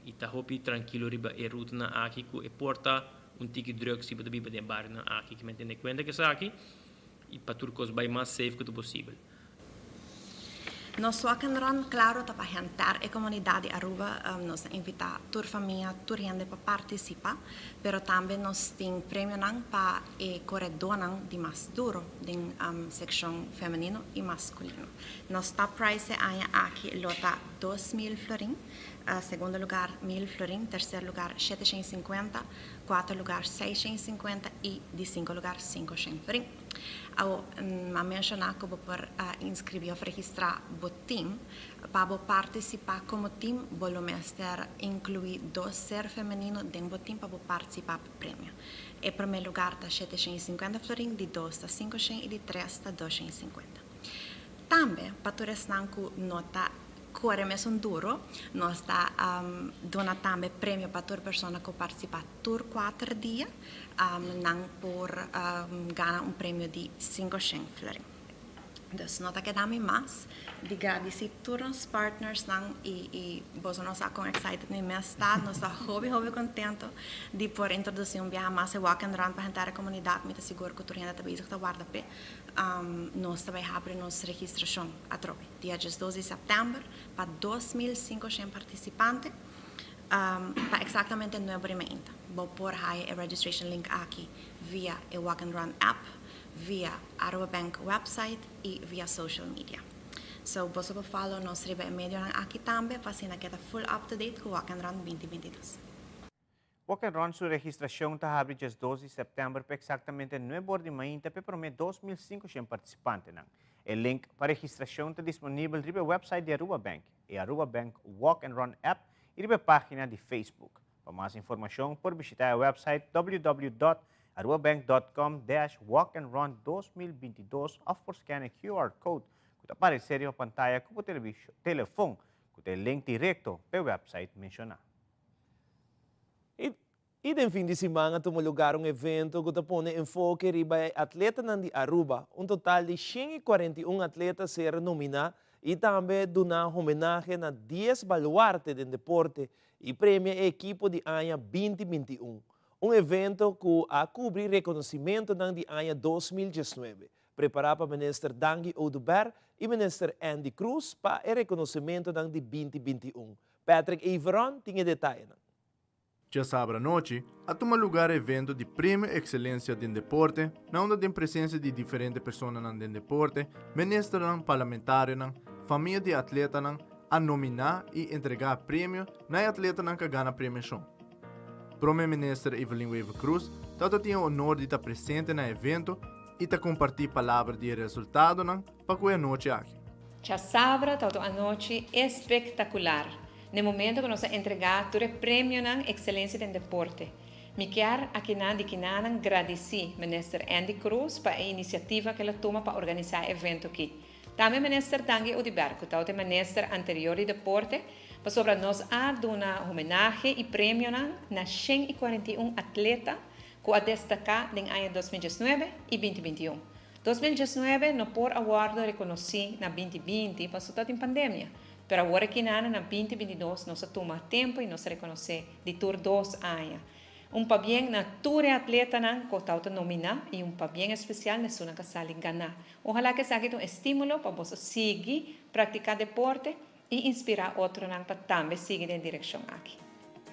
S5: i ta hopi trankilo riba e rutanan aki ku e por ta un tiki drùk si bo ta biba den e barionan aki. Ke men tene kuenta ku esaki i pa tur kos bai mas safe ku ta posibel.
S6: Nos Walk and Run claro ta pa henter e comunidad di Aruba, nos ta invita tur famia, tur hende pa participa, pero tambe nos tin premionan pa e coredonan di mas duro den seccion femenino y masculino. Nos top prize e aña aki lo ta 2000 florin, segundo lugar 1000 florin, tercer lugar 750, cuarto lugar 650 y di cinco lugar 500 florin. Awo, m'a menshoná ku bo por inskribí òf registrá bo tim. Pa bo partisipá komo tim, bo lo mester inkluí dos ser femenino den bo tim pa bo partisipá pa premio. E promé lugar ta 750 florin, di dos ta 500 i di tres ta 250. Tambe, pa tur esnan ku no ta kore mesun duro, nos ta duna tambe premio pa tur persona ku partisipá tur kuater dia. Nan por gana un premio di 500 florin. Dus no ta keda mi mas di gradisi tur nos partnersnan y y boso no sa con excited mi mes ta. Nos ta hopi hopi contento di por introduci un biaha mas e walk and run pa henter e comunidad. Mi ta sigur cu tur hende ta bezig ta warda p'e. Nos ta bay habri nos registracion atrobe dia 12 di september pa 2500 participante. Pa exactamente nuebe di mainta. Bo por haya e registration link aki via e Walk and Run app, via Aruba Bank website y via social media. So boso por follow nos riba e medionan aki tambe pa asina keda full up to date cu Walk and Run 2022.
S3: Walk and Run su registracion ta habri djes 2 di september pa exactamente nuebe or di mainta pa e prome 2500 participantenan. E link pa registracion ta disponibel riba e website di Aruba Bank, e Aruba Bank Walk and Run app y riba e pagina di Facebook. Pa mas informacion por bishita e website www.arubabank.com dash walkandrun 2022 of por scan e QR code cu ta aparece riba pantaya cu bo telefon cu ta e link directo p'e website menciona.
S2: I den fin di siman a tuma lugar un evento ku ta pone enfoke riba e atletanan di Aruba. Un total di 141 atleta ser nominá i tambe duna homenahe na dies baluarte den deporte i premia e ekipo di aña 2021. Un evento ku a kubri rekonosimentonan di aña 2019, prepará pa Minister Dangui Oduber i Minister Endy Croes pa e rekonosimentonan di 2021. Patrick Everon tin e detayenan.
S7: Djasabra anochi a tuma lugar evento di Premio Excelencia den Deporte na unda den presencia di diferente personanan den deporte, ministernan, parlamentarionan, famia di atletanan a nomina y entrega premio na e atletanan cu a gana premiacion. Prome Minister Evelyn Wever-Croes tabata tin e honor di ta presente na e evento y ta comparti palabra di e resultadonan pa cu e anochi aki.
S9: Djasabra tabata un anochi espectacular. N'e momento cu nos a entrega tur e premionan Excelencia den Deporte. Mi kier akinan di kinanan gradici Minister Endy Croes pa e iniciativa cu el a tuma pa organisa e evento aki. Tambe Minister Dangui Oduber cu tabata e Minister anterior di Deporte pasobra nos a duna homenahe y premionan na 141 atleta cu a destaca den aña 2019 y 2021. 2019 no por a wordo reconoci na 2020 pasobra tabatin pandemia. Pero awor aki na na 2022 nos a tuma tempo y nos a reconoce di tur dos aña. Un pabien na tur e atletanan cu tabata nomina y un pabien especial na esunnan cu a sali gana. Ohala cu esaki ta un estimulo pa boso sigui practica deporte y inspira otronan pa tambe sigui den direccion aki.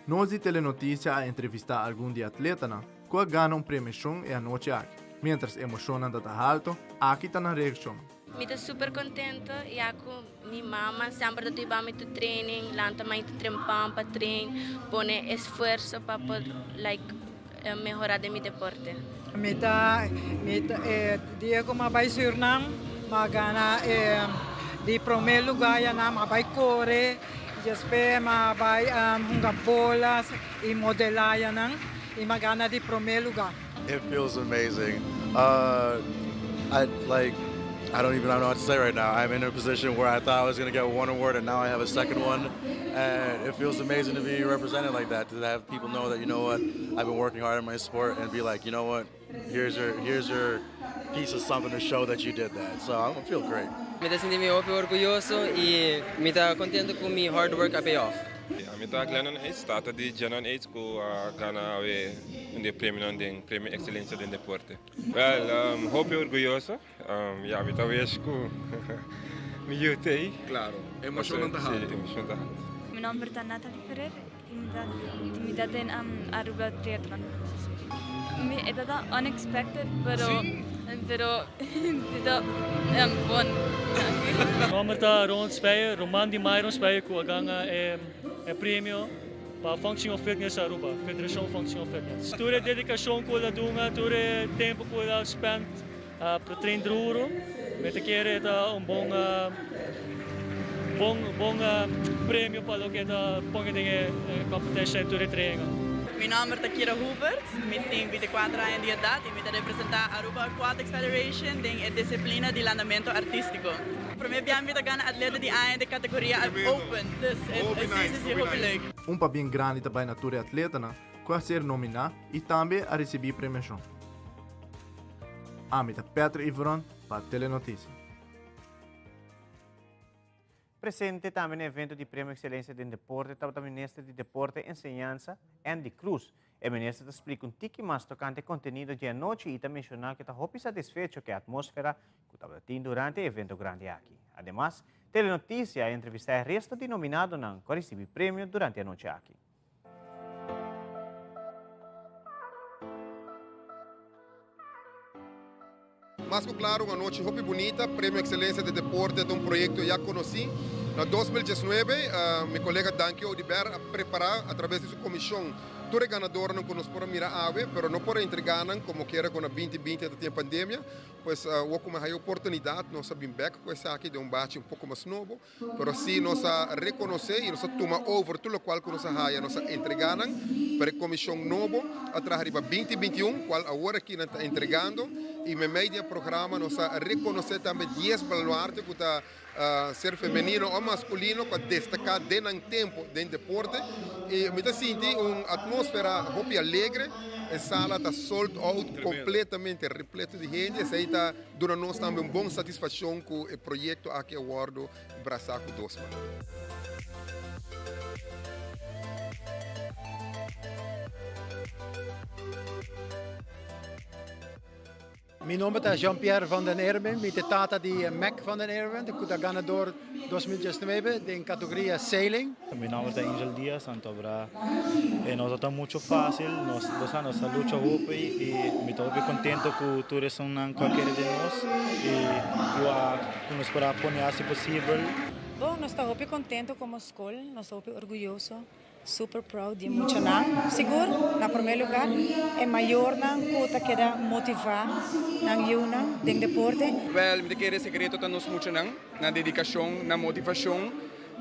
S7: Nos di Telenoticia a entrevista algun di e atletanan cu a gana un premiacion e anochi aki. Mientras emocionnan ta ta halto, aki ta nan reaccion.
S10: Mi ta super contento ya cu mi mama semper ta hiba mi tu training, lanta mai tu trempan pa train, pone esfuerzo pa por like mehora den mi deporte.
S11: Mi ta mi ta e dia cu mi a bay Surinam mi a gana e di prome lugar ya nan mi a bay core despues mi a bay hunga bolas y modela ya nan y mi a gana di prome lugar.
S12: It feels amazing. Uh, I like I don't even know what to say right now. I'm in a position where I thought I was going to get one award and now I have a second one. And it feels amazing to be represented like that, to have people know that, you know what, I've been working hard in my sport and be like, you know what, here's your, here's your piece of something to show that you did that. So I feel great.
S13: Mi ta sinti mi hopi orguyoso y mi ta contento cu mi hard work a pay off.
S27: Ami ta Glennon Ates, tata di Jenon Ates cu a gana awe un di e premionan den Premio Excelencia den Deporte. Wel, hopi orguyoso. Ya, mi ta wish cu mi yu ta ey.
S12: Claro, emocionnan ta halto.
S27: Si, emocion ta halto.
S28: Mi nomber ta Nathalie Ferrer y mi ta mi ta den Aruba Triathlon. Mi e ta unexpected pero pero e ta bon.
S29: Mi nomber ta Ronald Speyer, ruman di Myron Speyer cu a gana e premio pa Functional Fitness Aruba, Federacion Functional Fitness. Tur e dedicacion cu el a duna, tur e tempo cu el a spend pa train duro, mi ta kere e ta un bon bon bon premio pa loke e ta pone den e competition y tur e training.
S30: Mi nomber ta Kira Hoevertsz, mi tin 24 aña di edad y mi ta representa Aruba Aquatics Federation den e disciplina di landamento artistico. Prome bia mi ta gana atleta di aña den categoria Open, dus si si si hopi leuk.
S7: Un pabien grandi ta bai na tur e atletanan ku a ser nominá i tambe a risibí premiashon. Ami ta Patrick Iveron pa Telenoticia.
S3: Presente tambe na evento di Premio Excelencia den Deporte tabata Minister di Deporte, Enseñansa, Endy Croes. E minister ta splica un tiki mas tocante e contenido dje anochi y ta menciona cu e ta hopi satisfecho cu e atmosfera cu tabata tin durante e evento grandi aki. Ademas, Telenoticia a entrevista e resto di nominadonan cu a ricibi premio durante e anochi aki.
S31: Mas cu claro un anochi hopi bunita, Premio Excelencia de Deporte ta un proyecto ya conoci. Na 2019 mi colega Danky Oduber a prepara a traves di su comision tur e ganadornan cu nos por a mira awe, pero no por a entrega nan como kiera cu na 2020 ta tin e pandemia. Pues awor cu mi haya oportunidad nos a bin bek cu esaki den un bachi un poco mas nobo. Pero si nos a reconoce y nos a tuma over tur locual cu nos a haya, nos a entrega nan, pero e comision nobo a traha riba 2021, cual awor aki nan ta entregando, y memey di e programa nos a reconoce tambe dies baluarte cu ta ser femenino o masculino cu a destaca den nan tempo den deporte, y mi ta sinti un atmosfera hopi alegre, e sala ta sold out completamente repleto di hende, esey ta. Duna nos tambe un bon satisfaccion cu e proyecto aki a wordo brasa cu dos man.
S8: Mi nomber ta Jean Pierre van den Erben, mi ta tata di Mac van den Erben, cu ta ganador 2019 den categoria sailing.
S14: Mi nomber ta Angel Diaz, anto bra e no ta mucho facil, nos a nos a lucha hopi y mi ta hopi contento cu tur esunnan cu a kere den nos y cu a cu nos por a pone haci posibel.
S15: Bon, nos ta hopi contento como scol, nos ta hopi orguyoso. Super proud di e muchanan, sigur na prome lugar e mayornan cu ta keda motiva nan yiunan den deporte.
S16: Wel, mi ta kere e secreto ta nos muchanan, nan dedicacion, nan motivacion,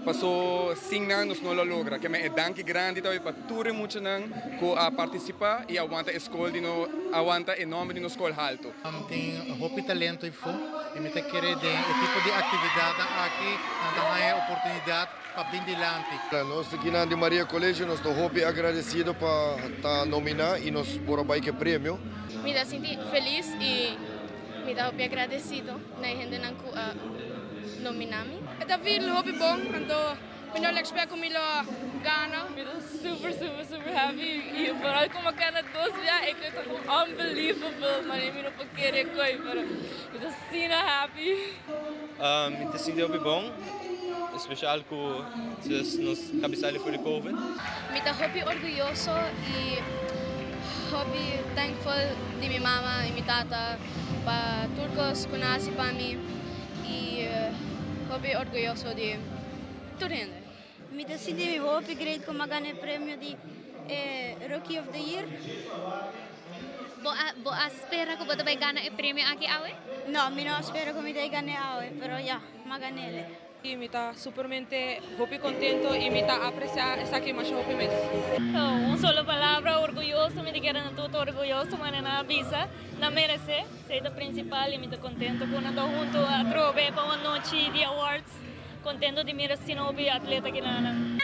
S16: paso sin nan nos no lo logra. Keme e danki grandi ta bay pa tur e muchanan cu a participa y a wanta e scol di no, a wanta e nomber di nos scol halto.
S17: Tin hopi talento eyfo y mi ta kere den e tipo di actividadnan aki nan ta haya e oportunidad pa bin dilanti.
S12: Nos ta kinan di Maria Colegio, nos ta hopi agradecido pa ta nomina y nos por a bay cu e premio.
S10: Mi ta sinti feliz y mi ta hopi agradecido na e hendenan cu a nomina mi.
S18: E ta feel hopi bon, anto mi no lo expect cu mi lo gana.
S28: Mi ta super super super happy y vooral como a gana dos bia e ta unbelievable, mane mi no por kere koe pero mi ta asina happy.
S27: Mi ta sinti hopi bon, especial cu nos cabi sali for di covid.
S10: Mi ta hopi orguyoso y hopi thankful di mi mama y mi tata pa tur cos cu nan haci pa mi y hopi orguyoso di tur hende.
S19: Mi ta sinti mi hopi great cu mi a gana e premio di Rookie of the Year.
S20: Bo a bo a spera ku bo ta bai gana e premio aki awe?
S19: No, mi no a spera ku mi ta gan'é awe, pero ya, m'a gan'é.
S18: Mi ta supermente hopi contento y mi ta aprecia esaki masha hopi mes.
S28: Un solo palabra, orguyoso, mi ta kere nan tur ta orguyoso, manera nan a bisa, nan merece, esey ta principal y mi ta contento cu nan ta hunto atrobe pa un anochi di awards, contento di mira asina hopi atleta kinanan.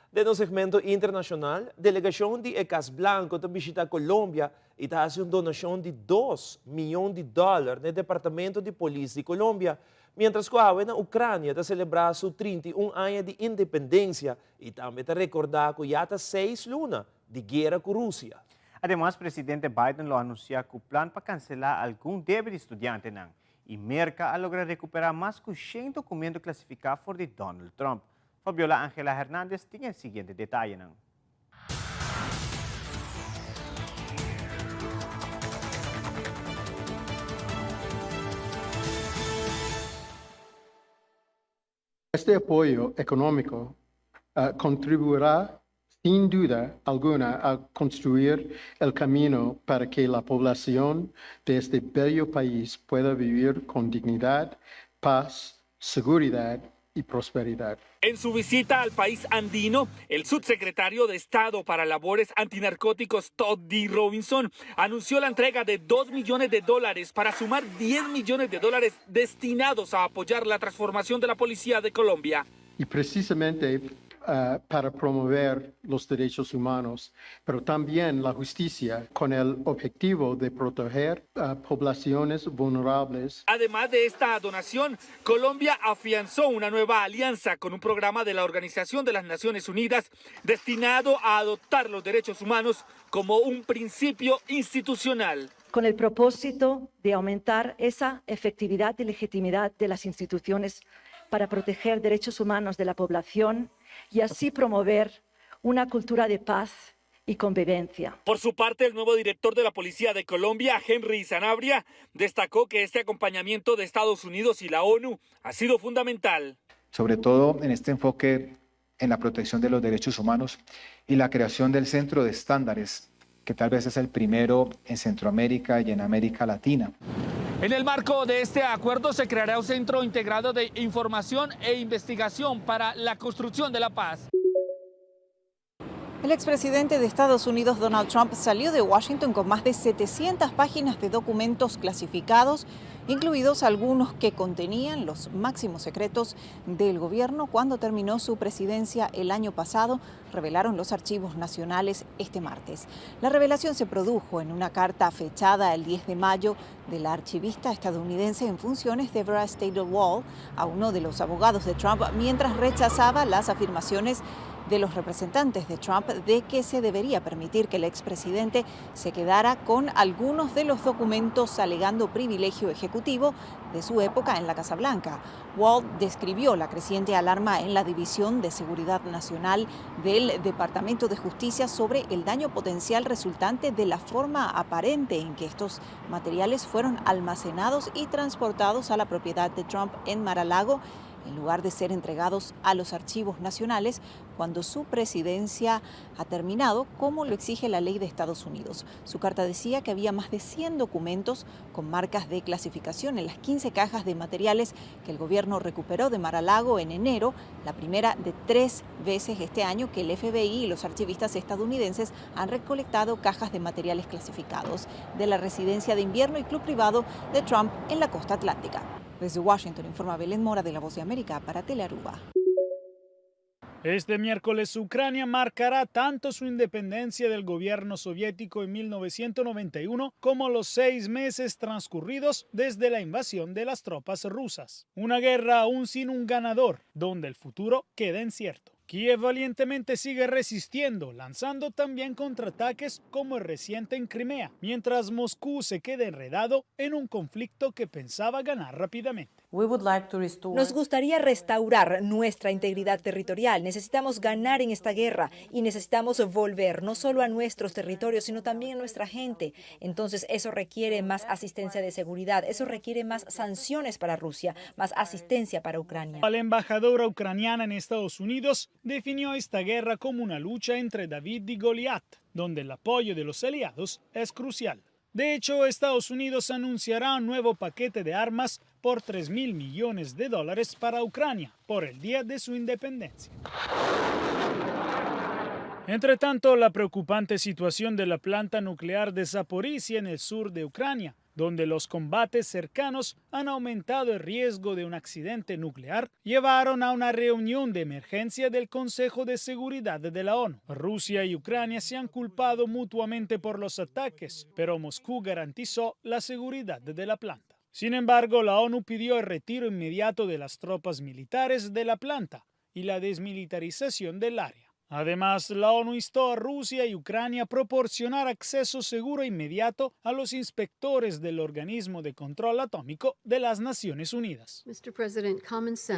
S2: Den nos segmento internacional, delegacion di e Cas Blanco ta bishita Colombia y ta haci un donacion di dos miyon di dollar n'e Departamento di Polis di Colombia, mientras cu awe na Ucrania ta celebra su 31 aña di independencia y tambe ta recorda cu ya ta seis luna di guera cu Rusia.
S3: Ademas, presidente Biden lo anuncia cu plan pa cancela algun debe di studiantenan y Merca a logra recupera mas cu shen documento clasifica for di Donald Trump. Fabiola Angela Hernandez tin e siguiente detayenan.
S21: Este apoyo económico contribuirá sin duda alguna a construir el camino para que la población de este bello país pueda vivir con dignidad, paz, seguridad y prosperidad.
S22: En su visita al país andino, el subsecretario de Estado para Labores Antinarcóticos, Todd D. Robinson, anunció la entrega de 2 millones de dólares para sumar 10 millones de dólares destinados a apoyar la transformación de la policía de Colombia.
S21: Y precisamente para promover los derechos humanos, pero también la justicia, con el objetivo de proteger a poblaciones vulnerables.
S22: Además de esta donación, Colombia afianzó una nueva alianza con un programa de la Organización de las Naciones Unidas destinado a adoptar los derechos humanos como un principio institucional.
S23: Con el propósito de aumentar esa efectividad y legitimidad de las instituciones para proteger derechos humanos de la población y así promover una cultura de paz y convivencia.
S22: Por su parte, el nuevo director de la Policía de Colombia, Henry Sanabria, destacó que este acompañamiento de Estados Unidos y la ONU ha sido fundamental.
S32: Sobre todo en este enfoque en la protección de los derechos humanos y la creación del Centro de Estándares, que tal vez es el primero en Centroamérica y en América Latina.
S22: En el marco de este acuerdo se creará un centro integrado de información e investigación para la construcción de la paz.
S1: El expresidente de Estados Unidos, Donald Trump, salió de Washington con más de 700 páginas de documentos clasificados, incluidos algunos que contenían los máximos secretos del gobierno cuando terminó su presidencia el año pasado, revelaron los archivos nacionales este martes. La revelación se produjo en una carta fechada el 10 de mayo de la archivista estadounidense en funciones Deborah Wall a uno de los abogados de Trump mientras rechazaba las afirmaciones de los representantes de Trump de que se debería permitir que el expresidente se quedara con algunos de los documentos alegando privilegio ejecutivo de su época en la Casa Blanca. Wall describió la creciente alarma en la División de Seguridad Nacional del Departamento de Justicia sobre el daño potencial resultante de la forma aparente en que estos materiales fueron almacenados y transportados a la propiedad de Trump en Mar-a-Lago en lugar de ser entregados a los archivos nacionales cuando su presidencia ha terminado, como lo exige la ley de Estados Unidos. Su carta decía que había más de 100 documentos con marcas de clasificación en las 15 cajas de materiales que el gobierno recuperó de Mar-a-Lago en enero, la primera de tres veces este año que el FBI y los archivistas estadounidenses han recolectado cajas de materiales clasificados de la residencia de invierno y club privado de Trump en la costa atlántica. Desde Washington informa Belén Mora de La Voz de América para Telearuba.
S4: Este miércoles Ucrania marcará tanto su independencia del gobierno soviético en 1991 como los seis meses transcurridos desde la invasión de las tropas rusas. Una guerra aún sin un ganador, donde el futuro queda incierto. Kiev valientemente sigue resistiendo, lanzando también contraataques como el reciente en Crimea, mientras Moscú se queda enredado en un conflicto que pensaba ganar rápidamente.
S5: Nos gustaría restaurar nuestra integridad territorial. Necesitamos ganar en esta guerra y necesitamos volver no solo a nuestros territorios, sino también a nuestra gente. Entonces, eso requiere más asistencia de seguridad, eso requiere más sanciones para Rusia, más asistencia para Ucrania.
S4: La embajadora ucraniana en Estados Unidos definió esta guerra como una lucha entre David y Goliat, donde el apoyo de los aliados es crucial. De hecho, Estados Unidos anunciará un nuevo paquete de armas por 3 mil millones de dólares para Ucrania por el día de su independencia. Entre tanto, la preocupante situación de la planta nuclear de Zaporizhia en el sur de Ucrania, donde los combates cercanos han aumentado el riesgo de un accidente nuclear, llevaron a una reunión de emergencia del Consejo de Seguridad de la ONU. Rusia y Ucrania se han culpado mutuamente por los ataques, pero Moscú garantizó la seguridad de la planta. Sin embargo, la ONU pidió el retiro inmediato de las tropas militares de la planta y la desmilitarización del área. Además, la ONU instó a Rusia y Ucrania a proporcionar acceso seguro e inmediato a los inspectores del organismo de control atómico de las Naciones Unidas.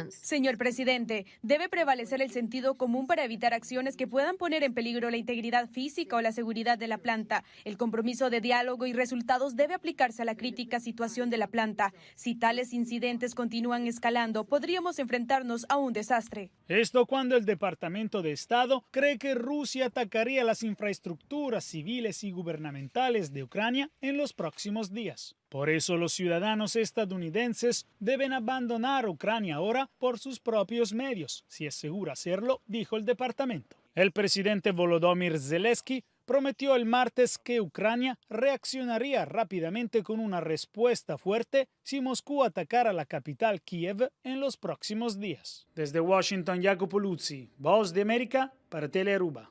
S6: Señor presidente, debe prevalecer el sentido común para evitar acciones que puedan poner en peligro la integridad física o la seguridad de la planta. El compromiso de diálogo y resultados debe aplicarse a la crítica situación de la planta. Si tales incidentes continúan escalando, podríamos enfrentarnos a un desastre.
S4: Esto cuando el Departamento de Estado cree que Rusia atacaría las infraestructuras civiles y gubernamentales de Ucrania en los próximos días. Por eso los ciudadanos estadounidenses deben abandonar Ucrania ahora por sus propios medios, si es seguro hacerlo, dijo el departamento. El presidente Volodymyr Zelensky prometió el martes que Ucrania reaccionaría rápidamente con una respuesta fuerte si Moscú atacara la capital Kiev en los próximos días. Desde Washington, Jacopo Luzzi, Voz de América para Telearuba.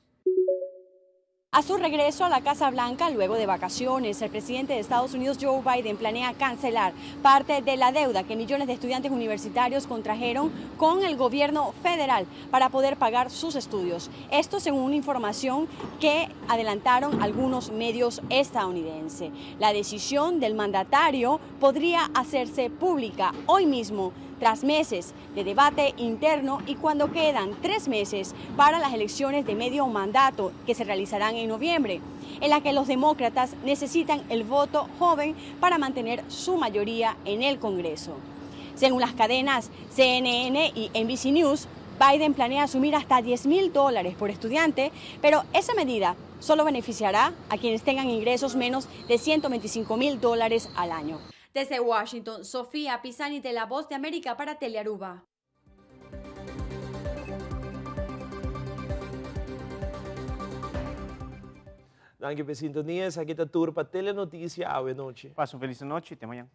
S9: A su regreso a la Casa Blanca luego de vacaciones, el presidente de Estados Unidos Joe Biden planea cancelar parte de la deuda que millones de estudiantes universitarios contrajeron con el gobierno federal para poder pagar sus estudios. Esto según una información que adelantaron algunos medios estadounidenses. La decisión del mandatario podría hacerse pública hoy mismo tras meses de debate interno y cuando quedan tres meses para las elecciones de medio mandato que se realizarán en noviembre, en la que los demócratas necesitan el voto joven para mantener su mayoría en el Congreso. Según las cadenas CNN y NBC News, Biden planea asumir hasta 10 mil dólares por estudiante, pero esa medida solo beneficiará a quienes tengan ingresos menos de 125 mil dólares al año. Desde Washington, Sofía Pisani de La Voz de América para Telearuba.
S2: Danki pa e sintonia, esaki ta tur pa Telenoticia awe nochi.
S3: Pasa un felis anochi, te mañan.